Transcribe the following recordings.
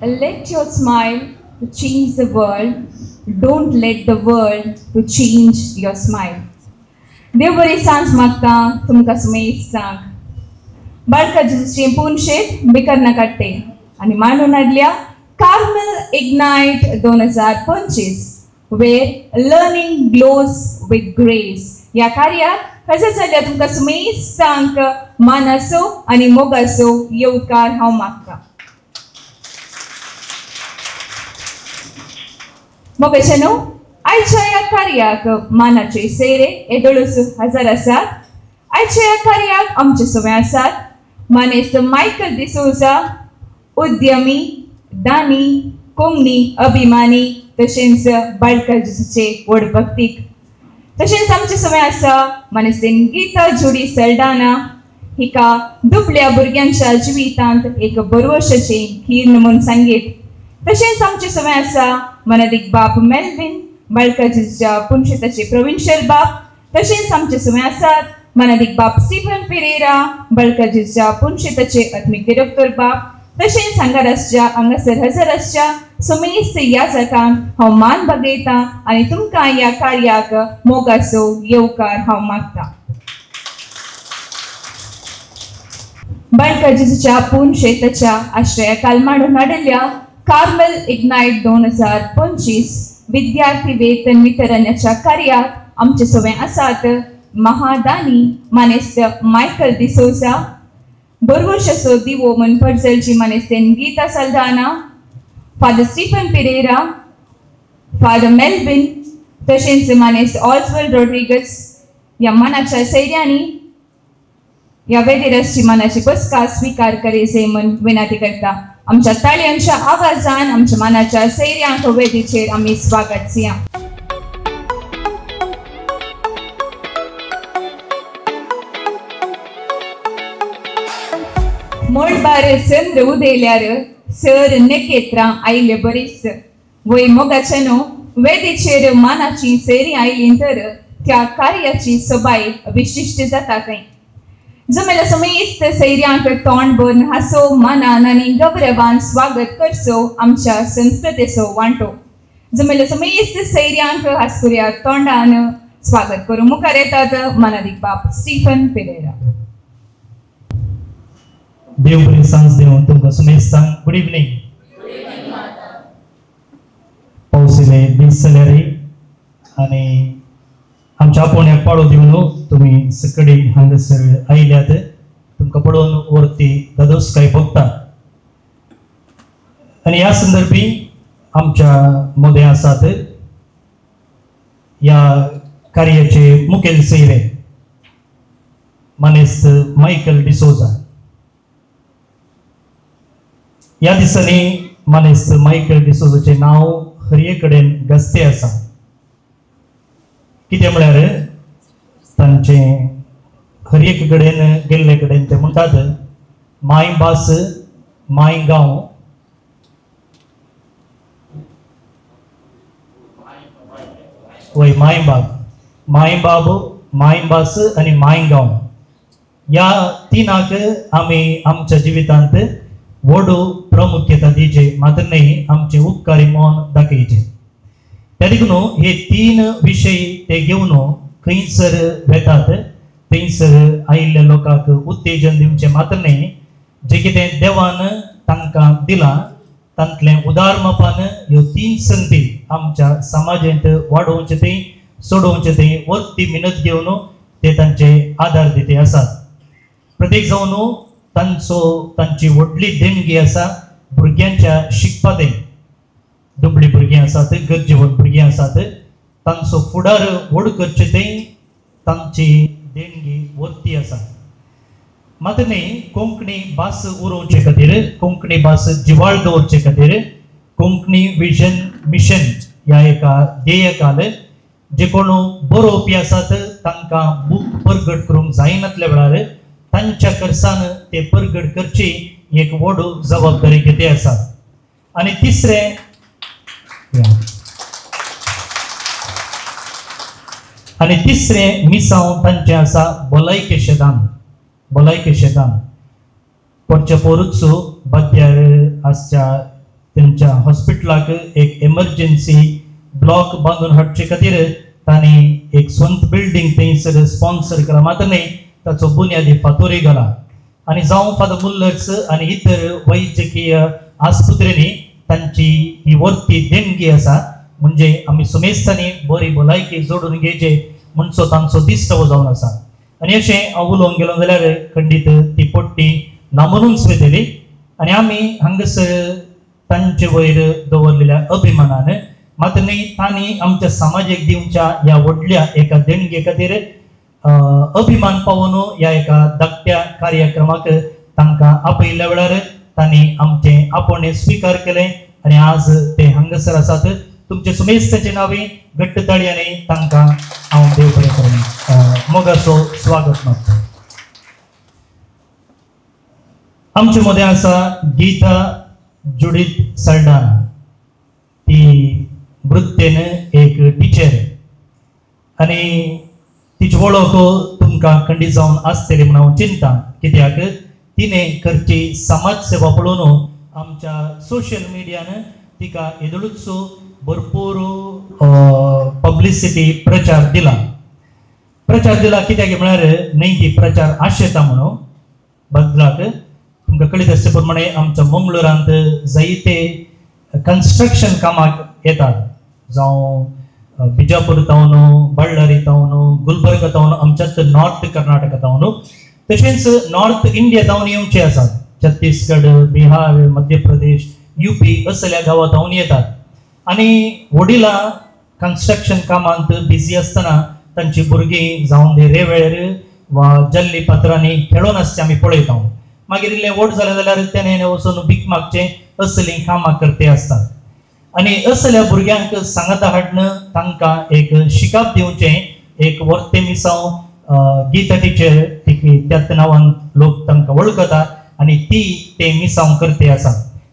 Let your smile to change the world, don't let the world to change your smile. देव बरी सांज मागता तुमकां सुमेस्तांक. बाळका जेजूचें पुनशेत बेकर काडटे आनी मांडून हाडल्या Carmel Ignite 2025 where learning glows with grace ह्या कार्याक हजर जाल्ल्या तुमकां सुमेस्तांक मानाचो आनी मोगाचो येवकार हांव मागता. मोगाचे न्हू आयच्या ह्या कार्याक मानाचे सेरे येदोळूच हजर आसात. आयच्या ह्या कार्याक आमचे सवय आसात मानेस्त मायकल डिसोजा, उद्यमी, दानी, कोंकणी अभिमानी, तशेंच बाळका जेजूचे व्हड भक्तीक. तशेंच आमचे सवय आसा मानेस्त गीता जुडी सल्डाना, हिका दुबळ्या भुरग्यांच्या जिवितांत एक बरवशाचें खीर म्हूण सांगीत. तशेंच आमचे सवय आसा मनादीक बाप मेल्विन, बाळका जेजूच्या पुनशेताचे प्रोविन्शियल बाप. तशेंच आमचे सवय आसात मनादीक बाप स्टीफन पिरेरा, बाळका जेजूच्या पुनशेताचे आत्मीक डिरेक्टर बाप. तशेंच हांगार आसच्या हांगासर हजर आसच्या सुमेस्त याजकांक हांव मान बगयता आनी तुमकां ह्या कार्याक मोगाचो येवकार हांव मागता. बाळका जेजूच्या पुनशेताच्या आश्रया काल मांडून हाडिल्ल्या कार्मेल इग्नायट 2025 विद्यार्थी वेतन वितरणाच्या कार्याक आमचे सवय आसात महादानी मानेस्त मायकल डिसोजा, बरवशाचो दिवो म्हण परजलची मानेस्त Geeta Saldanha, father Stephen Pereira, father Melvin, तशेंच मानेस्त ऑजवल रॉड्रिगस ह्या मानाच्या सैऱ्यांनी ह्या वेदेराची मानाची बसका स्विकार करेचे म्हण विनंती करता. आमच्या ताळयांच्या आवाजान आमच्या मानाच्या सैऱ्यांक वेदीचेर आमी स्वागत दिया. मोळबार चंद्र उदयल्यार सर नखेत्रां आयले बरीच वय मोगाचे न्हू वेदीचेर मानाची सैरी आयली तर त्या कार्याची सोबाय विशिश्ट जाता खंय. जमेला समेस्त सैऱ्यांक तोंड भरून हांसो मानान आनी गौरवान स्वागत करचो आमच्या संस्कृतेचो वांटो. जमेला समेस्त सैऱ्यांक हांसकुऱ्या तोंडान स्वागत करूं मुखार येतात मानादीक बाप स्टीफन पेरेरा. देव बरी सांज देव तुमकां सुमेस्तांक. Good evening. पावस येयले दीस जाल्यार आनी आमच्या आपोवण्याक पाळो दिवन तुमी सकडी हांगासर आयल्यात. तुमकां पळोवन वरती दादोसकाय भोगता आनी ह्या संदर्भी आमच्या मदें आसात ह्या कार्याचे मुखेल सयरे मानेस्त मायकल डिसोजा. ह्या दिसांनी मानेस्त मायकल डिसोजाचें नांव हरये कडेन गाजते आसा. कितें म्हळ्यार तांचें हर एक कडेन गेल्ले कडेन ते म्हणटात मायभास मायगांव वय मायबाब मायबाब मायभास आनी मायगांव ह्या तिनाक आमी आमच्या जिवितांत व्हड प्रामुख्यता दिवचे मात्र न्हय आमचे उपकारी मन दाखयचे. त्या देखून हे तीन विशय ते घेवन खंयसर वेतात थंयसर आयिल्ल्या लोकांक उत्तेजन दिवचें मात्र न्हय जे कितें देवान तांकां दिलां तांतलें उदार मापान ह्यो तीन संदी आमच्या समाजांत वाडोवचे थंय सोडोवचे थंय वरती मिनत घेवन ते तांचे आदार दिते आसात. प्रत्येक जावन तांचो तांची व्हडली देणगी आसा भुरग्यांच्या शिकपा थंय. दुबळी भुरगीं आसात, गरजेवंत भुरगीं आसात, तांचो फुडार व्हड करचे थंय तांची देणगी वरती आसा. मात न्ही कोंकणी भास उरोवचे खातीर, कोंकणी भास जिवाळ दवरचे खातीर कोंकणी विजन मिशन ह्या एका ध्येयकाल जे कोण बरोवपी आसात तांकां बूक परगट करूंक जायनातल्या वेळार तांच्या खर्सान ते परगट करची एक व्हड जबाबदारी घेते आसा. आनी तिसरें मिसांव तांचें आसा भलायकेचें दान. भलायकेचें दान पोरच्या पोरूच बाद्यार आसच्या तेंच्या हॉस्पिटलाक एक एमर्जन्सी ब्लॉक बांदून हाडचे खातीर तांणी एक स्वंत बिल्डींग थंयसर स्पॉन्सर केला, मात्र न्ही ताचो बुन्यादी फातोरय घाला. आनी जावं फादर मुल्लर्स आनी इतर वैजकीय आस्पत्रेंनी तांची ही वर्ती देणगी आसा. म्हणजे आमी सुमेस्तांनी बरी भलायकी जोडून घेवचे म्हणचो तांचो दिश्टावो जावन आसा. आनी अशें हांव उलोवंक गेलो जाल्यार खंडीत ती पट्टी लांबूनच वयतली. आनी आमी हांगासर तांचे वयर दवरलेल्या अभिमानान मात्र न्ही तांणी आमच्या समाजेक दिवच्या ह्या व्हडल्या एका देणगे खातीर अभिमान पावोवन ह्या एका धाकट्या कार्यक्रमाक तांकां आपयिल्ल्या वेळार तांणी आमचें आपोवणें स्विकार केलें आनी आज ते हांगासर आसात. तुमचे सुमेस्ताचे नांवे घट्ट ताळयांनी तांकां हांव देव बरें करूं मोगाचो स्वागत मागता. आमचे मदें आसा गीता जुडीत सल्डाना. ती वृत्तेन एक टिचर आनी तिची वळख तुमकां खंडीत जावन आसतली म्हूण हांव चिंता, कित्याक तिणें करची समाज सेवा पळोवन आमच्या सोशल मिडियान तिका येदोळूचो भरपूर पब्लिसिटी प्रचार दिला. प्रचार दिला कित्याक म्हळ्यार न्ही ती प्रचार आशेता म्हणून बदलाक तुमकां कळीत आसचे प्रमाणे आमच्या मंगळुरांत जायते कन्स्ट्रक्शन कामाक येतात, जावं बिजापूर तावन, बळ्ळारी तावन, गुलबर्गा तावन, आमच्याच नॉर्थ कर्नाटका तावन, तशेंच नॉर्थ इंडिया तावन येवचे आसात. छत्तीसगड, बिहार, मध्य प्रदेश, युपी असल्या गांवां तावन येतात. आनी वडिलां कन्स्ट्रक्शन कामांत बिजी आसतना तांची भुरगीं जावन ते रेवेर वा जल्ली पात्रांनी खेळोन आसचें आमी पळयता. मागीर इल्लें व्हड जालें जाल्यार तेणें वचून भीक मागचें असलीं कामां करते आसतात. आनी असल्या भुरग्यांक सांगाता हाडून तांकां एक शिकाप दिवचें, एक वर्ते मिसांव गीता टिचर ती त्याच नांवान लोक तांकां वळखता आनी ती ते मिसांव करते आसा.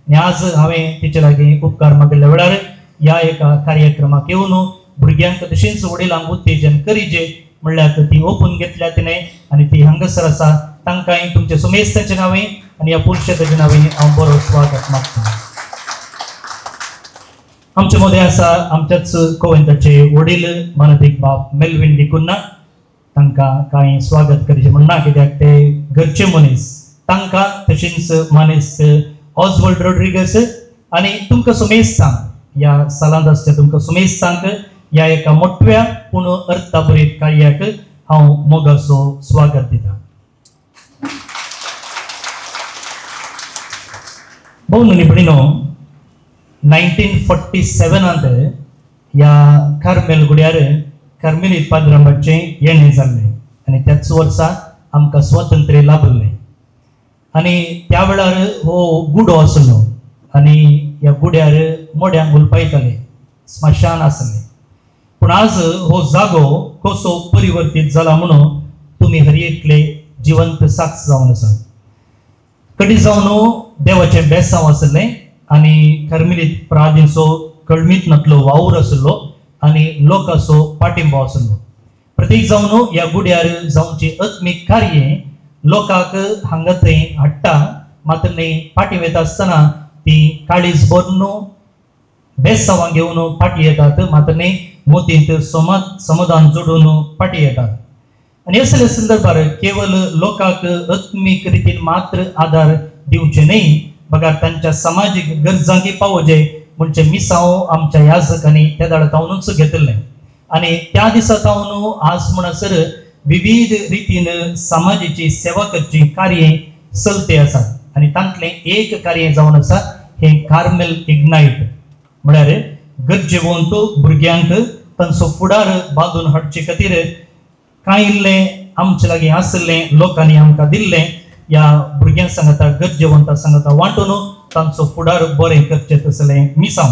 आनी आज हांवें तिचे लागीं उपकार मागिल्ल्या वेळार ह्या एका कार्यक्रमाक येवन भुरग्यांक तशेंच वडिलांक उत्तेजन करीजे म्हणल्यार ती ओपून घेतल्या तिणें आनी ती हांगासर आसा. तांकांय तुमचे सुमेस्ताचे नांवे आनी ह्या पुरुषाचे नांवे हांव बरो स्वागत मागता. आमचे मदें आसा आमच्याच कोवेंताचे वडील मानदीक बाब मेलवीन डिकुन्ना. तांकां कांय स्वागत करचें म्हण ना, कित्याक ते घरचे मनीस. तांकां तशेंच मानेस्त ऑजवल्ड रोड्रिगस आनी तुमकां सुमेस्तांक ह्या सालांत आसच्या तुमकां सुमेस्तांक ह्या एका मोटव्या पूण अर्थाभरीत कार्याक हांव मोगाचो स्वागत दिता. भोव निपणीनो 1947 ह्या कार्मेल गुड्यार कार्मेलीत पाद्रांबाचें येणें जाल्लें आनी त्याच वर्सा आमकां स्वातंत्र्य लाभल्लें. आनी त्या वेळार हो गुडो आसलो आनी ह्या गुड्यार मोड्यांक उलपायताले, स्मशान आसलें. पूण आज हो जागो कसो परिवर्तीत जाला म्हणून तुमी हर एकले जिवंत साक्ष जावन आसात. कडी जावन देवाचें बेसांव आसलें आनी कार्मेलीत प्रादींचो कळमीत नातलो वावर आसलो आनी लोकांचो पाठिंबो आसलो. प्रत्येक जावन ह्या गुड्यार जावचें आत्मीक कार्य लोकांक हांगा थंय हाडटा, मात्र न्ही फाटीं वयता आसतना ती काळीज भरून बेसांवां घेवन फाटीं येतात, मात्र न्ही मोतींत समाधान जोडून फाटीं येतात. आनी असल्या संदर्भार केवल लोकांक आत्मीक रितीन मात्र आदार दिवचे न्ही, बगर तांच्या समाजीक गरजांकी पावोजे म्हणजे मिसांव आमच्या याजकांनी त्या दाडा तावनूच घेतिल्लें. आनी त्या दिसा तावन आज म्हणसर विविध रितीन समाजाची सेवा करची कार्य चलते आसात. आनी तांतलें एक कार्य जावन आसा हें कार्मेल इग्नायट, म्हळ्यार गरजेवंत भुरग्यांक तांचो फुडार बांदून हाडचे खातीर कांय इल्लें आमचे लागीं आशिल्लें लोकांनी आमकां दिल्लें ह्या भुरग्यां सांगता गरजेवंता सांगता वांटून तांचो फुडार बरें करचें तसलें मिसांव.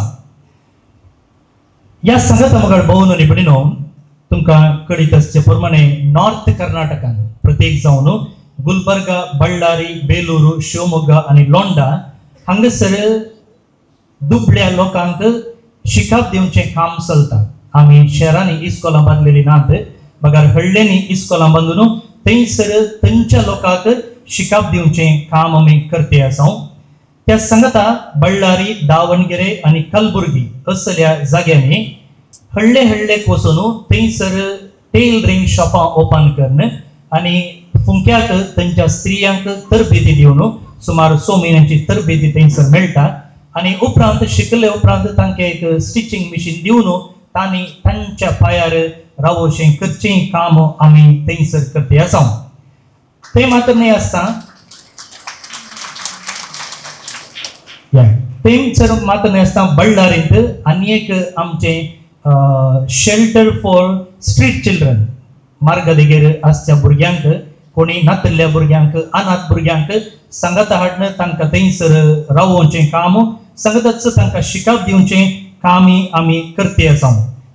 ह्या सांगता मगर भोवन निपडिनो तुमकां कळीत आसचे प्रमाणे नॉर्थ कर्नाटकान प्रत्येक जावन गुलबर्गा, बळ्ळारी, बेलूर, शिवमोग्गा आनी लोंडा हांगासर दुबळ्या लोकांक शिकाप दिवचें काम चलता. आमी शहरांनी इस्कोलां बांदलेलीं नात, बगर हळ्ळ्यांनी इस्कोलां बांदून थंयसर थंयच्या लोकांक शिकाप दिवचें काम आमी करते आसा. त्या सांगता बळ्ळारी, दावणगेरे आनी कलबुर्गी असल्या जाग्यांनी हळ्ळे हळ्ळेक वचून थंयसर टेलरींग शॉपां ओपन करून आनी फुंक्याक तांच्या स्त्रियांक तरबेती दिवन सुमार 6 म्हयन्यांची तरबेती थंयसर मेळटा आनी उपरांत शिकले उपरांत तांकां एक स्टिचींग मशीन दिवन तांणी तांच्या पांयार रावोवचें करचें काम आमी थंयसर करते आसा. तें मात्र न्हय आसता, थंयसर मात्र न्हय आसता, बळ्ळारींत आनी एक आमचें शेल्टर फॉर स्ट्रीट चिल्ड्रन, मार्गदेगेर आसच्या भुरग्यांक, कोणी नातिल्ल्या भुरग्यांक, अनाथ भुरग्यांक सांगाता हाडून तांकां थंयसर रावोवचें काम, सांगाताच तांकां शिकप दिवचें कामय आमी करते आसा.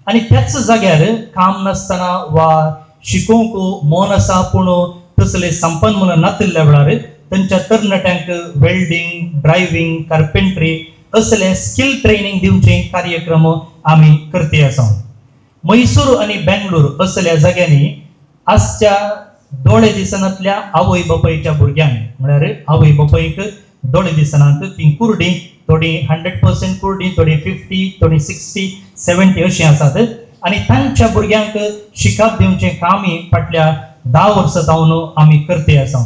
आनी त्याच जाग्यार काम नासतना वा शिकोवंक मन आसा पूण तसले संपन्न म्हणून नातिल्ल्या वेळार तांच्या तरणाट्यांक वेल्डींग, ड्रायव्हींग, कार्पेंट्री असले स्कील ट्रेनींग दिवचे कार्यक्रम आमी करते आसा. मैसूर आनी बेंगलोर असल्या जाग्यांनी आजच्या दोळे दिसनातल्या आवय बापायच्या भुरग्यांक, म्हळ्यार आवय बापायक दोळे दिसनात, ती कुर्डी, थोडी 100% कुर्डी, थोडी 50, थोडी 60, 70 अशीं आसात आनी तांच्या भुरग्यांक शिकप दिवचें कामय फाटल्या 10 वर्सां जावन आमी करते आसा.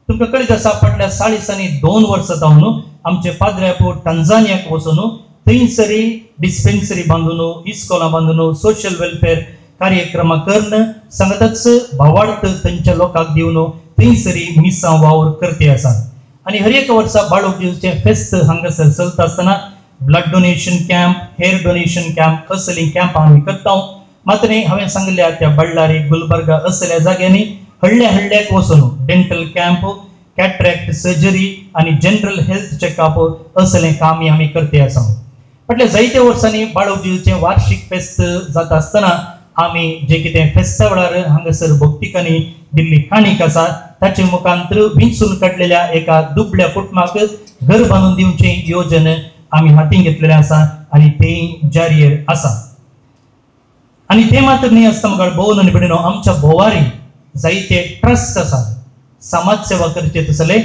तुमकां कळीत आसा फाटल्या 40 आनी 2 वर्सां जावन आमचे पाद्र्यापू टंजानियाक वचून थंयसरी डिस्पेन्सरी बांदून, इस्कोलां बांदून, सोशल वेलफेअर कार्यक्रमां करून सांगताच भावार्थ थंयच्या लोकांक दिवन थंयसरी मिसां वावर करते आसात. आनी हर एका वर्सा बाळोक जेजूचें फेस्त हांगासर चलता आसतना blood donation camp, hair donation camp असलीं कॅम्पां आमी करता. मात्र न्ही हांवें सांगल्या त्या बळ्ळारी, गुलबर्गा असल्या जाग्यांनी हळ्ळ्या हळ्ळ्याक वचून डेंटल कॅम्प, कॅट्रॅक्ट सर्जरी आनी जनरल हेल्थ चॅकअप असलें कामय आमी करते आसा. फाटल्या जायत्या वर्सांनी बाळोक जेजूचें वार्षीक फेस्त जाता आसतना आमी जे कितें फेस्ता वेळार हांगासर भक्तिकांनी दिल्ली काणीक आसा ताचे मुखांतर विंचून काडलेल्या एका दुबळ्या कुटुंबाक घर बांदून दिवचें योजन आमी हातीन घेतलेलें आसा आनी तें जारीर आसा. आनी तें मात्र न्हय आसता मुखार भोवन आनी भयणीनो, आमच्या भोवारी जायते ट्रस्ट आसात, समाज सेवा करचे तसले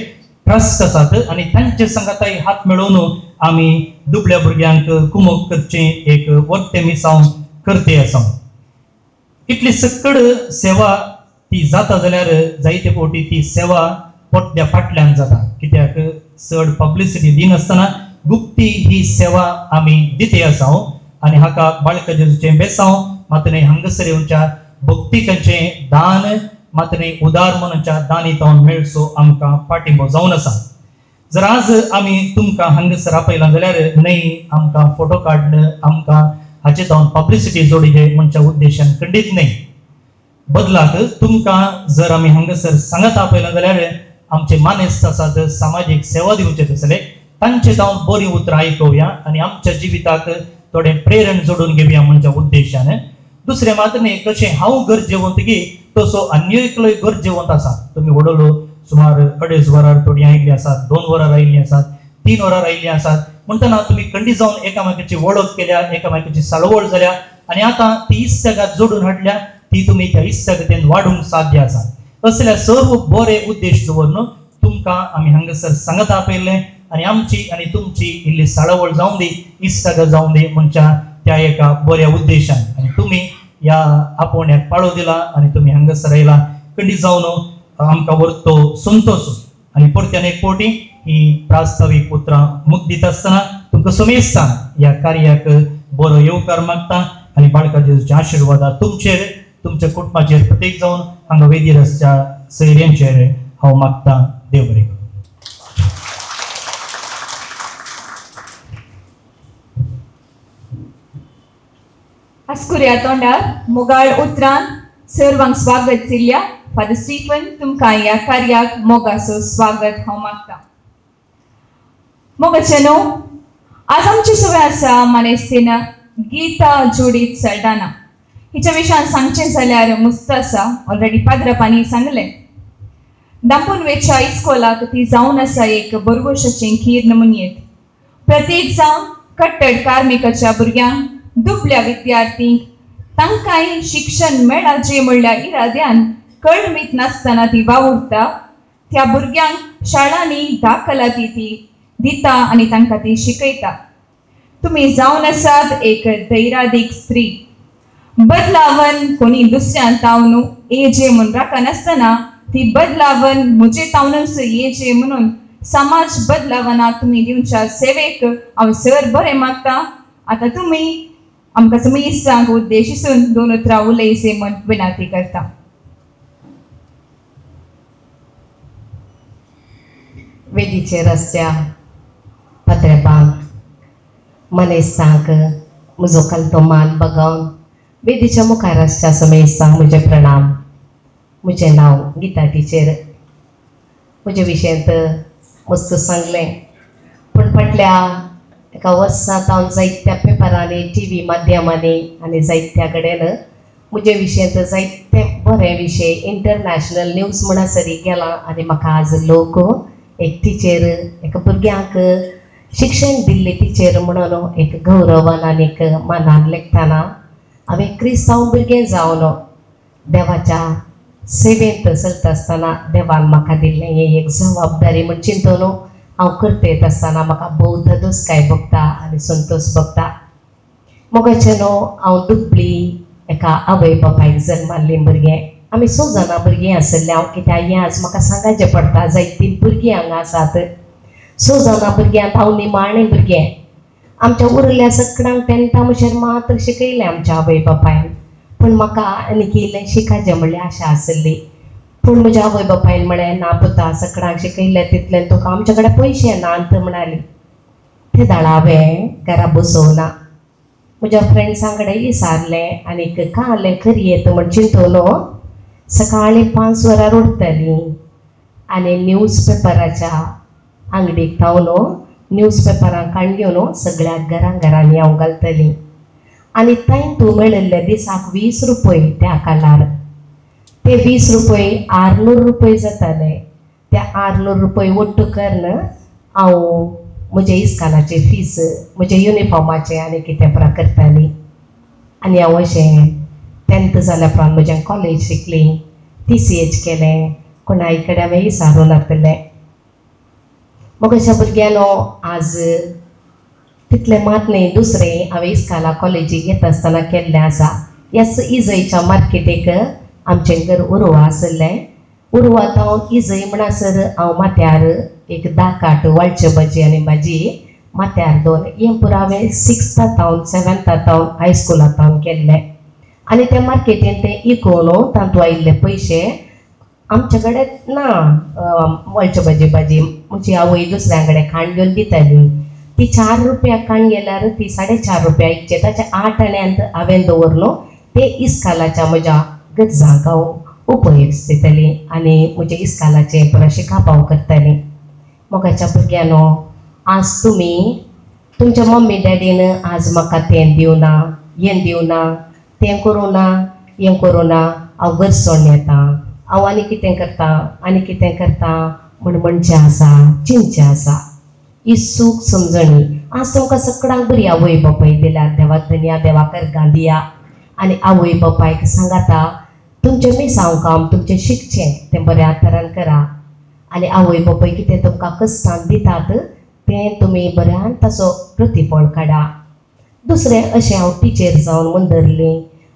ट्रस्ट आसात आनी तांचे सांगाताय हात मेळोवन आमी दुबळ्या भुरग्यांक कुमोक करचें एक वर्ते मिसांव करते आसा. इतली सकड सेवा ती जाता जाल्यार जायते फावटी ती सेवा पोटल्या फाटल्यान जाता, कित्याक चड पब्लिसिटी दिनासतना गुप्ती ही सेवा आमी दिते आसा. आनी हाका बाळका जेजूचें बेसांव मात्र न्हय हांगासर येवच्या भक्तिकांचें दान मात्र न्हय उदार मनाच्या दानी जावन मेळचो आमकां पाठिंबो जावन आसा. जर आज आमी तुमकां हांगासर आपयलां जाल्यार न्हय आमकां फोटो काडून आमकां हाचे जावन पब्लिसिटी जोडिजे म्हणच्या उद्देशान खंडीत न्हय, बदलाक तुमकां जर आमी हांगासर सांगत आपयलां जाल्यार आमचे मानेस्त आसात, सामाजीक सेवा दिवचे तसले तांचे जावन बरीं उतरां आयकोवया आनी आमच्या जिविताक थोडें प्रेरण जोडून घेवया म्हणच्या उद्देशान. दुसरें मात्र न्ही, कशें हांव गरजेवंत तसो अन्य एकलोय गरजेवंत आसा. तुमी व्हडलो सुमार 2.5 वरां थोडीं आयिल्लीं आसात, 2 वरां आयिल्लीं आसात, 3 वरां आयिल्लीं आसात, म्हणटना तुमी खंडी जावन एकामेकाची वळख केल्या, एकामेकाची साळवळ जाल्या आनी आतां ती इश्टागत जोडून हाडल्या, ती तुमी त्या इश्टागतीन वाडूंक साध्य आसा. असल्या सर्व बरे उद्देश दवरून तुमकां आमी हांगासर सांगत आपयल्लें आनी आमची आनी तुमची इल्ली साळवळ जावं दी, इश्टागत जावं दी म्हणच्या त्या एका बऱ्या उद्देशान आनी तुमी ह्या आपोवण्याक पाळो दिला आनी तुमी हांगासर आयला खंडी जावन आमकां व्हरतो संतोश. आनी परत्यान एक फावटी ही प्रास्तावीक उतरां मुख दिता आसतना तुमकां समेस्तान ह्या कार्याक बरो येवकार मागता आनी बाळका जेजूच्या आशिर्वादा तुमचेर, तुमच्या कुटुंबाचेर प्रत्येक जावन हांगा वेदीर आसच्या सैऱ्यांचेर हांव मागता. देव बरें करूं. अस्कुऱ्या तोंडार मोगाळ उतरान सर्वांक स्वागत दिल्या फादर स्टीफन, तुमकां ह्या कार्याक मोगाचो स्वागत हांव मागता. मोगाचे न्हू, आज आमची सवय आसा मानेस्तीन गीता जोडीत सल्डाना. हिच्या विशयान सांगचें जाल्यार मुस्त आसा, ऑलरेडी पाद्रपांनी सांगलें. दांपून वेच्या इस्कोलाक ती जावन आसा एक बरवशाचें खीर नमुनयेत. प्रत्येक जावन कट्टड कार्मिकाच्या भुरग्यांक, दुबल्या विद्यार्थींक तांकांय शिक्षण मेळाचें म्हणल्यार इराद्यान कळमीत नासतना ती वावुरता. त्या भुरग्यांक शाळांनी दाखलाती ती दिता आनी तांकां ती शिकयता. तुमी जावन आसात एक धैर्यादीक स्त्री. बदलावन कोणी दुसऱ्यान तावन येजे म्हूण राखनासतना ती बदलावन म्हजे तावनूच येजे म्हणून समाज बदलावना तुमी दिवच्या सेवेक हांव सर बरें मागता. आतां तुमी आमकां समेस्तांक उद्देशिसून दोन उतरां उलयसे म्हूण विनंती करता. वेदीचेर आसच्या पत्रेपांक मनेस्तांक म्हजो कलतो मान बगावन वेदीच्या मुखार आसच्या समेस्तांक म्हजें प्रणाम. म्हजें नांव गीता टिचर. म्हज्या विशयांत मस्त सांगलें, पूण फाटल्या एका वर्सा हांव जायत्या पेपरांनी, टी व्ही माध्यमांनी आनी जायत्या कडेन म्हजे विशयांत जायते बरे विशय इंटरनॅशनल न्यूज म्हणसर गेला आनी म्हाका आज लोक एक टिचर, एका भुरग्यांक शिक्षण दिल्ले टिचर म्हणून एक गौरवान आनी एक मानान लेखतना हांवें क्रिस्तांव भुरगें जावन देवाच्या सेवेंत चलता आसतना देवान म्हाका दिल्लें हें एक जबाबदारी म्हण चिंतून हांव करतेत आसतना म्हाका भोव धदोसकाय भोगता आनी संतोश भोगता. मोगाचें न्हू हांव दुबळी एका आवय बापायक जल्माल्लीं भुरगें. आमी स जाणां भुरगीं आशिल्लीं. हांव कित्याक हें आज म्हाका सांगाचें पडटा, जायतीं भुरगीं हांगा आसात. स जाणां भुरग्यांत हांव निमाणें भुरगें. आमच्या उरल्या सगळ्यांक तेंता म्हणल्यार मात्र शिकयलें आमच्या आवय बापायन, पूण म्हाका आनीक इल्लें शिकाचें म्हणल्यार आशा आशिल्ली. पूण म्हज्या आवय बापायन म्हळें, ना पुता, सगळ्यांक शिकयलें तितलें तुका आमचे कडेन पयशे ना म्हणाली. ते दाळ हांवें घरा बसोवना, म्हज्या फ्रेंड्सां कडेन विचारलें आनीक कालें करयेत म्हण चिंतून सकाळीं 5 वरां उठतलीं आनी न्यूज पेपराच्या आंगडीक थावन न्यूज पेपरां काडून घेवन सगळ्या घरां घरांनी हांव घालतलीं आनी थंय तूं मेळिल्ले दिसाक 20 रुपये त्या काळार ते 20 रुपये 600 रुपये जाताले. त्या 600 रुपये ಒಟ್ಟು करून हांव म्हजे इस्कालाचे फीस, म्हजे युनिफॉर्माचे आनी कितें पुरा करताली. आनी हांव अशें 10th जाल्या उपरांत म्हजें कॉलेज शिकली, TCH केलें, कोणाय कडेन हांवें विचारूं नासलें. मग अशा भुरग्यांनो आज तितलें मात न्हय, दुसरें हांवें इस्काला कॉलेजीक येता आसतना केल्लें आसा. ह्याच इजयच्या मार्केटीक आमचें घर उर्वा आशिल्लें. उर्वा हांव इजय म्हणसर हांव माथ्यार एक 10 काट वाळचे भाजी आनी भाजी माथ्यार दोन हें पुरो हांवें 6th थावन 7th थावन हायस्कुला थावन केल्लें. आनी त्या मार्केटीन तें इकून तातूंत आयिल्ले पयशे आमचे कडेन ना. वाळचे भाजी भाजी म्हजी आवय दुसऱ्या कडेन खाण घेवन दिताली. ती 4 रुपया खाण गेल्यार ती 4.5 रुपया इकचे, ताचे 8 आण्यांत हांवें दवरलो. ते इस्कालाच्या म्हज्या गरजांक हांव उपयोग दिताली आनी म्हज्या इस्कालाचें पुरो शिकाप हांव करतालीं. मोगाच्या भुरग्यांनो, आज तुमी तुमच्या मम्मी डॅडीन आज म्हाका तें दिवना, हें दिवना, तें करूं ना, हें करूं ना, हांव घर सोडून येता, हांव आनी कितें करता आनी कितें करता म्हण म्हणचें आसा, चिंतचें आसा. ही सूख समजणी आज तुमकां सगळ्यांक बरी आवय बापाय दिल्या. देवाक धनया, देवाक अर्गां दिया आनी आवय बापायक सांगाता तुमचें मिसांव काम तुमचें शिकचें तें बऱ्या तरान करा आनी आवय बापाय कितें तुमकां कश्टान दितात तें तुमी बऱ्यान ताचो प्रतिफळ काडा. दुसरें अशें हांव टिचर जावन मुंदरली.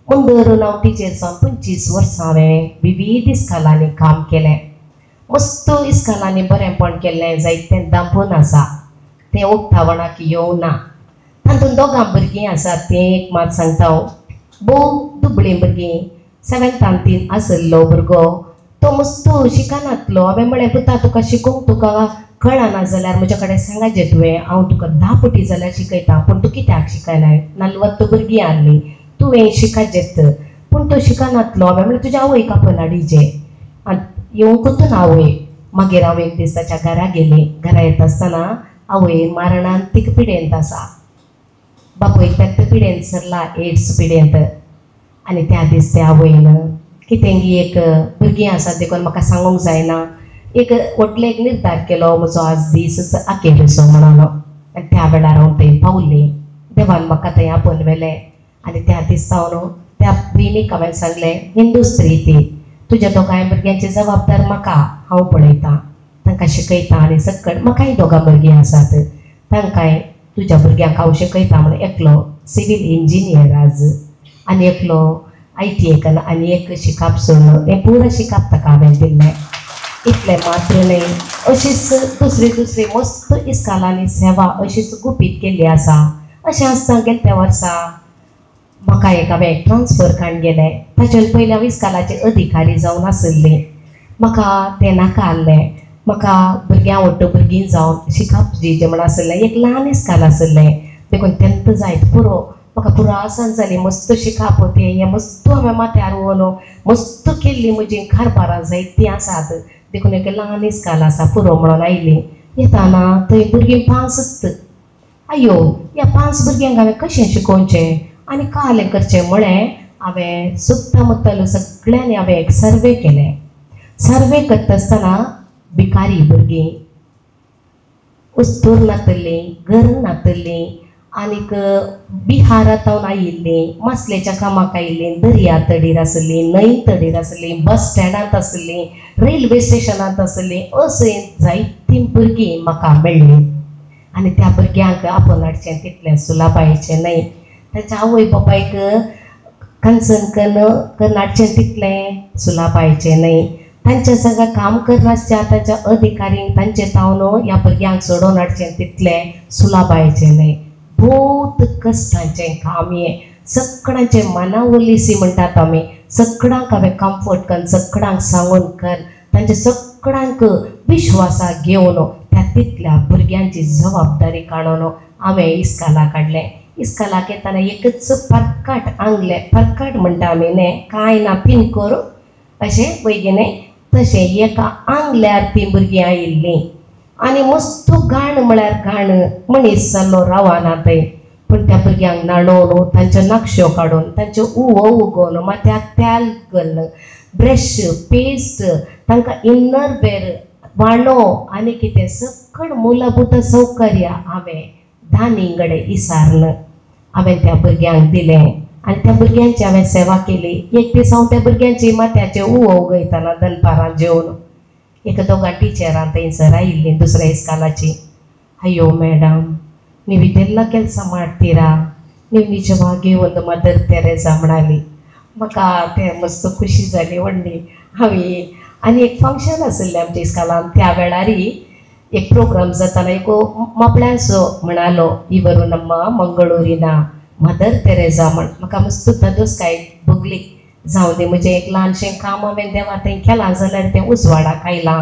मुंदरून हांव टिचर जावन 25 वर्सां हांवें विविध इस्कालांनी काम केलें. मस्त इस्कालांनी बरेंपण केल्लें, जायतें दांपून आसा, तें उक्तावणाक येवना. तातूंत दोगां भुरगीं आसात तें एक मात सांगता हांव, भोव दुबळीं भुरगीं. 7th 3 आशिल्लो भुरगो तो मस्त शिकनातलो. हांवें म्हळें, पुता तुका शिकोवंक तुका कळना जाल्यार म्हज्या कडेन सांगाचें तुवें, हांव तुका 10 पटी जाल्यार शिकयता, पूण तूं कित्याक शिकनाय? 40 भुरगीं आहलीं, तुवें शिकाचेंच, पूण तो शिकनातलो. हांवें म्हळें तुज्या आवयक आपोवन हाडीचें आनी येवंकूच ना आवय. मागीर हांव एक दीस ताच्या घरा गेली. घरा येता आसतना आवय मारणान तिका पिडेंत आसा, बापूय तेन्ना पिडेंत सरला, एड्स पिडेंत. आनी त्या दीस त्या आवयन कितें एक भुरगीं आसात देखून म्हाका सांगूंक जायना, एक व्हडलो एक निर्धार केलो, म्हजो आज दीस अखेरचो म्हणून. आनी त्या वेळार हांव थंय पावलें. देवान म्हाका थंय आपोवन व्हेलें आनी त्या दीस सावन त्या भयणीक हांवें सांगलें, हिंदू स्त्री ती, तुज्या दोगांय भुरग्यांची जबाबदार म्हाका, हांव पळयतां. तांकां शिकयता आनी सकट म्हाकाय दोगां भुरगीं आसात तांकांय तुज्या भुरग्यांक हांव शिकयता म्हण एकलो सिवील इंजिनियर आज आनी एकलो ITI कन्न आनी एक शिकाप सोडलो हें पुरो शिकाप ताका हांवें दिल्लें. इतलें मात्र न्हय अशीच दुसरी दुसरी मस्त इस्कालांनी सेवा अशीच गुपीत केल्ली आसा. अशें आसतना गेले त्या वर्सा म्हाका एक हांवें ट्रान्सफर काडून गेलें. ताचे पयलीं हांव इस्कालाचे अधिकारी जावन आशिल्ली. म्हाका तें नाका आहलें. म्हाका भुरग्यां वट्ट भुरगीं जावन शिकप जी म्हण आशिल्लें एक ल्हान इस्काल आशिल्लें देखून तेन्ना जायत पुरो म्हाका पुरो आसान जाली. मस्त शिकप तें हें मस्त हांवें माथ्यार व्हरून मस्त केल्ली म्हजी कारबारां जायतीं आसात देखून एक ल्हान इस्काल आसा पुरो म्हणून आयली. येताना थंय भुरगीं पांचच. आयो ह्या 5 भुरग्यांक हांवें कशें शिकोवचें आनी कालें करचें म्हळें हांवें सुत्ता मुत्तलो सगळ्यांनी हांवें एक सर्वे केलें. सर्वे करता आसतना भिकारी भुरगीं उस्तूर नातल्लीं घर नातल्लीं आनीक बिहारांत आयिल्लीं मासलेच्या कामाक आयिल्लीं दर्या तडीर आसलीं न्हंय तडीर आसलीं बस स्टँडांत आसलीं रेल्वे स्टेशनांत आसलीं अशीं जायतीं भुरगीं म्हाका मेळ्ळीं. आनी त्या भुरग्यांक आपोवन हाडचें तितलें सुलाबायेचें न्हय तांच्या आवय बापायक कन्सर्न कन्न हाडचें तितलें सुलाबायेचें न्हय. तांच्या संग काम करनासच्या तांच्या अधिकारींक तांचे तावन ह्या भुरग्यांक सोडोवन हाडचें तितलें सुलाबायेचें न्हय. भोवत कश्टांचें काम हें. सगळ्यांचें मनावलीसी म्हणटात आमी सगळ्यांक हांवें कम्फर्ट कन्न सगळ्यांक सांगून कर तांचे सगळ्यांक विश्वासाक घेवन त्या तितल्या भुरग्यांची जबाबदारी काडून हांवें इस्काला काडलें. इस्कालाक येतना एकच परकाट आंगलें परकाट म्हणटा आमी न्ही कांय ना पिनकोर अशें पळय न्ही तशें एका आंगल्यार तीं भुरगीं आयिल्लीं आनी मस्त घाण म्हळ्यार घाण मनीस जाल्लो रावना थंय. पूण त्या भुरग्यांक न्हाणोवन तांच्यो नकश्यो काडून तांच्यो उवो उगोवन माथ्याक तेल घालून ब्रश पेस्ट तांकां इनर वेर वाणो आनी कितें सगळें मूलभूत सौकर्य हांवें दानी कडेन इसारन हांवें त्या भुरग्यांक दिलें आनी त्या भुरग्यांची हांवें सेवा केली. एक दीस हांव त्या भुरग्यांची माथ्याचे उवो उगयतना दनपारां जेवन एक दोगां टिचरां थंयसर आयिल्लीं दुसऱ्या इस्कालाची. ಅಯ್ಯೋ ಮೇಡಮ್ ನೀವು ಇದೆಲ್ಲ ಕೆಲಸ ಮಾಡ್ತೀರಾ, ನೀವು ನಿಜವಾಗಿಯೂ ಒಂದು ಮದರ್ ತೆರೇಸಾ म्हणाली. म्हाका तें मस्त खुशी जाली व्हडली. हांवें आनी एक फंक्शन आशिल्लें आमच्या इस्कालान त्या वेळार एक प्रोग्राम जाताना एक मोपळ्यांचो म्हणालो इವರು ನಮ್ಮ मंगळूरिನ मदर तेरेझा म्हण. म्हाका मस्त तदोसकाय भोगली. जावं दी म्हजें एक ल्हानशें काम हांवें देवा थंय केलां जाल्यार तें उजवाडाक आयलां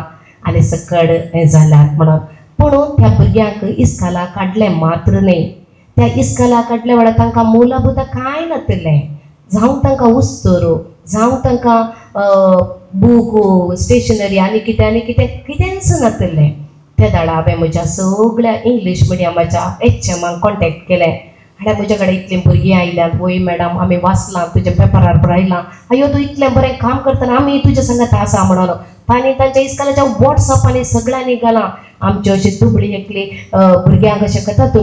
आनी सकड हें जाल्यार म्हणून. पूण त्या भुरग्यांक इस्काला काडलें मात्र न्हय, त्या इस्काला काडल्या वेळार तांकां मूलभूत कांय नातिल्लें. जावं तांकां उस्तोर जावं तांकां बूक स्टेशनरी आनी कितें आनी कितें कितेंच नातिल्लें. त्या दाडा हांवें म्हज्या सगळ्या इंग्लीश मिडियमाच्या एचएमाक कॉन्टेक्ट केलें. आनी म्हज्या कडेन इतलीं भुरगीं आयल्यात, वय मॅडम आमी वाचलां तुज्या पेपरार बरयलां, अयो तूं इतलें बरें काम करतना आमी तुज्या संगत आसा म्हणून. तांणी तांच्या इस्कालाच्या वॉट्सअपांनी सगळ्यांनी घालां. आमची अशी दुबळी एकली भुरग्यांक अशें करता तूं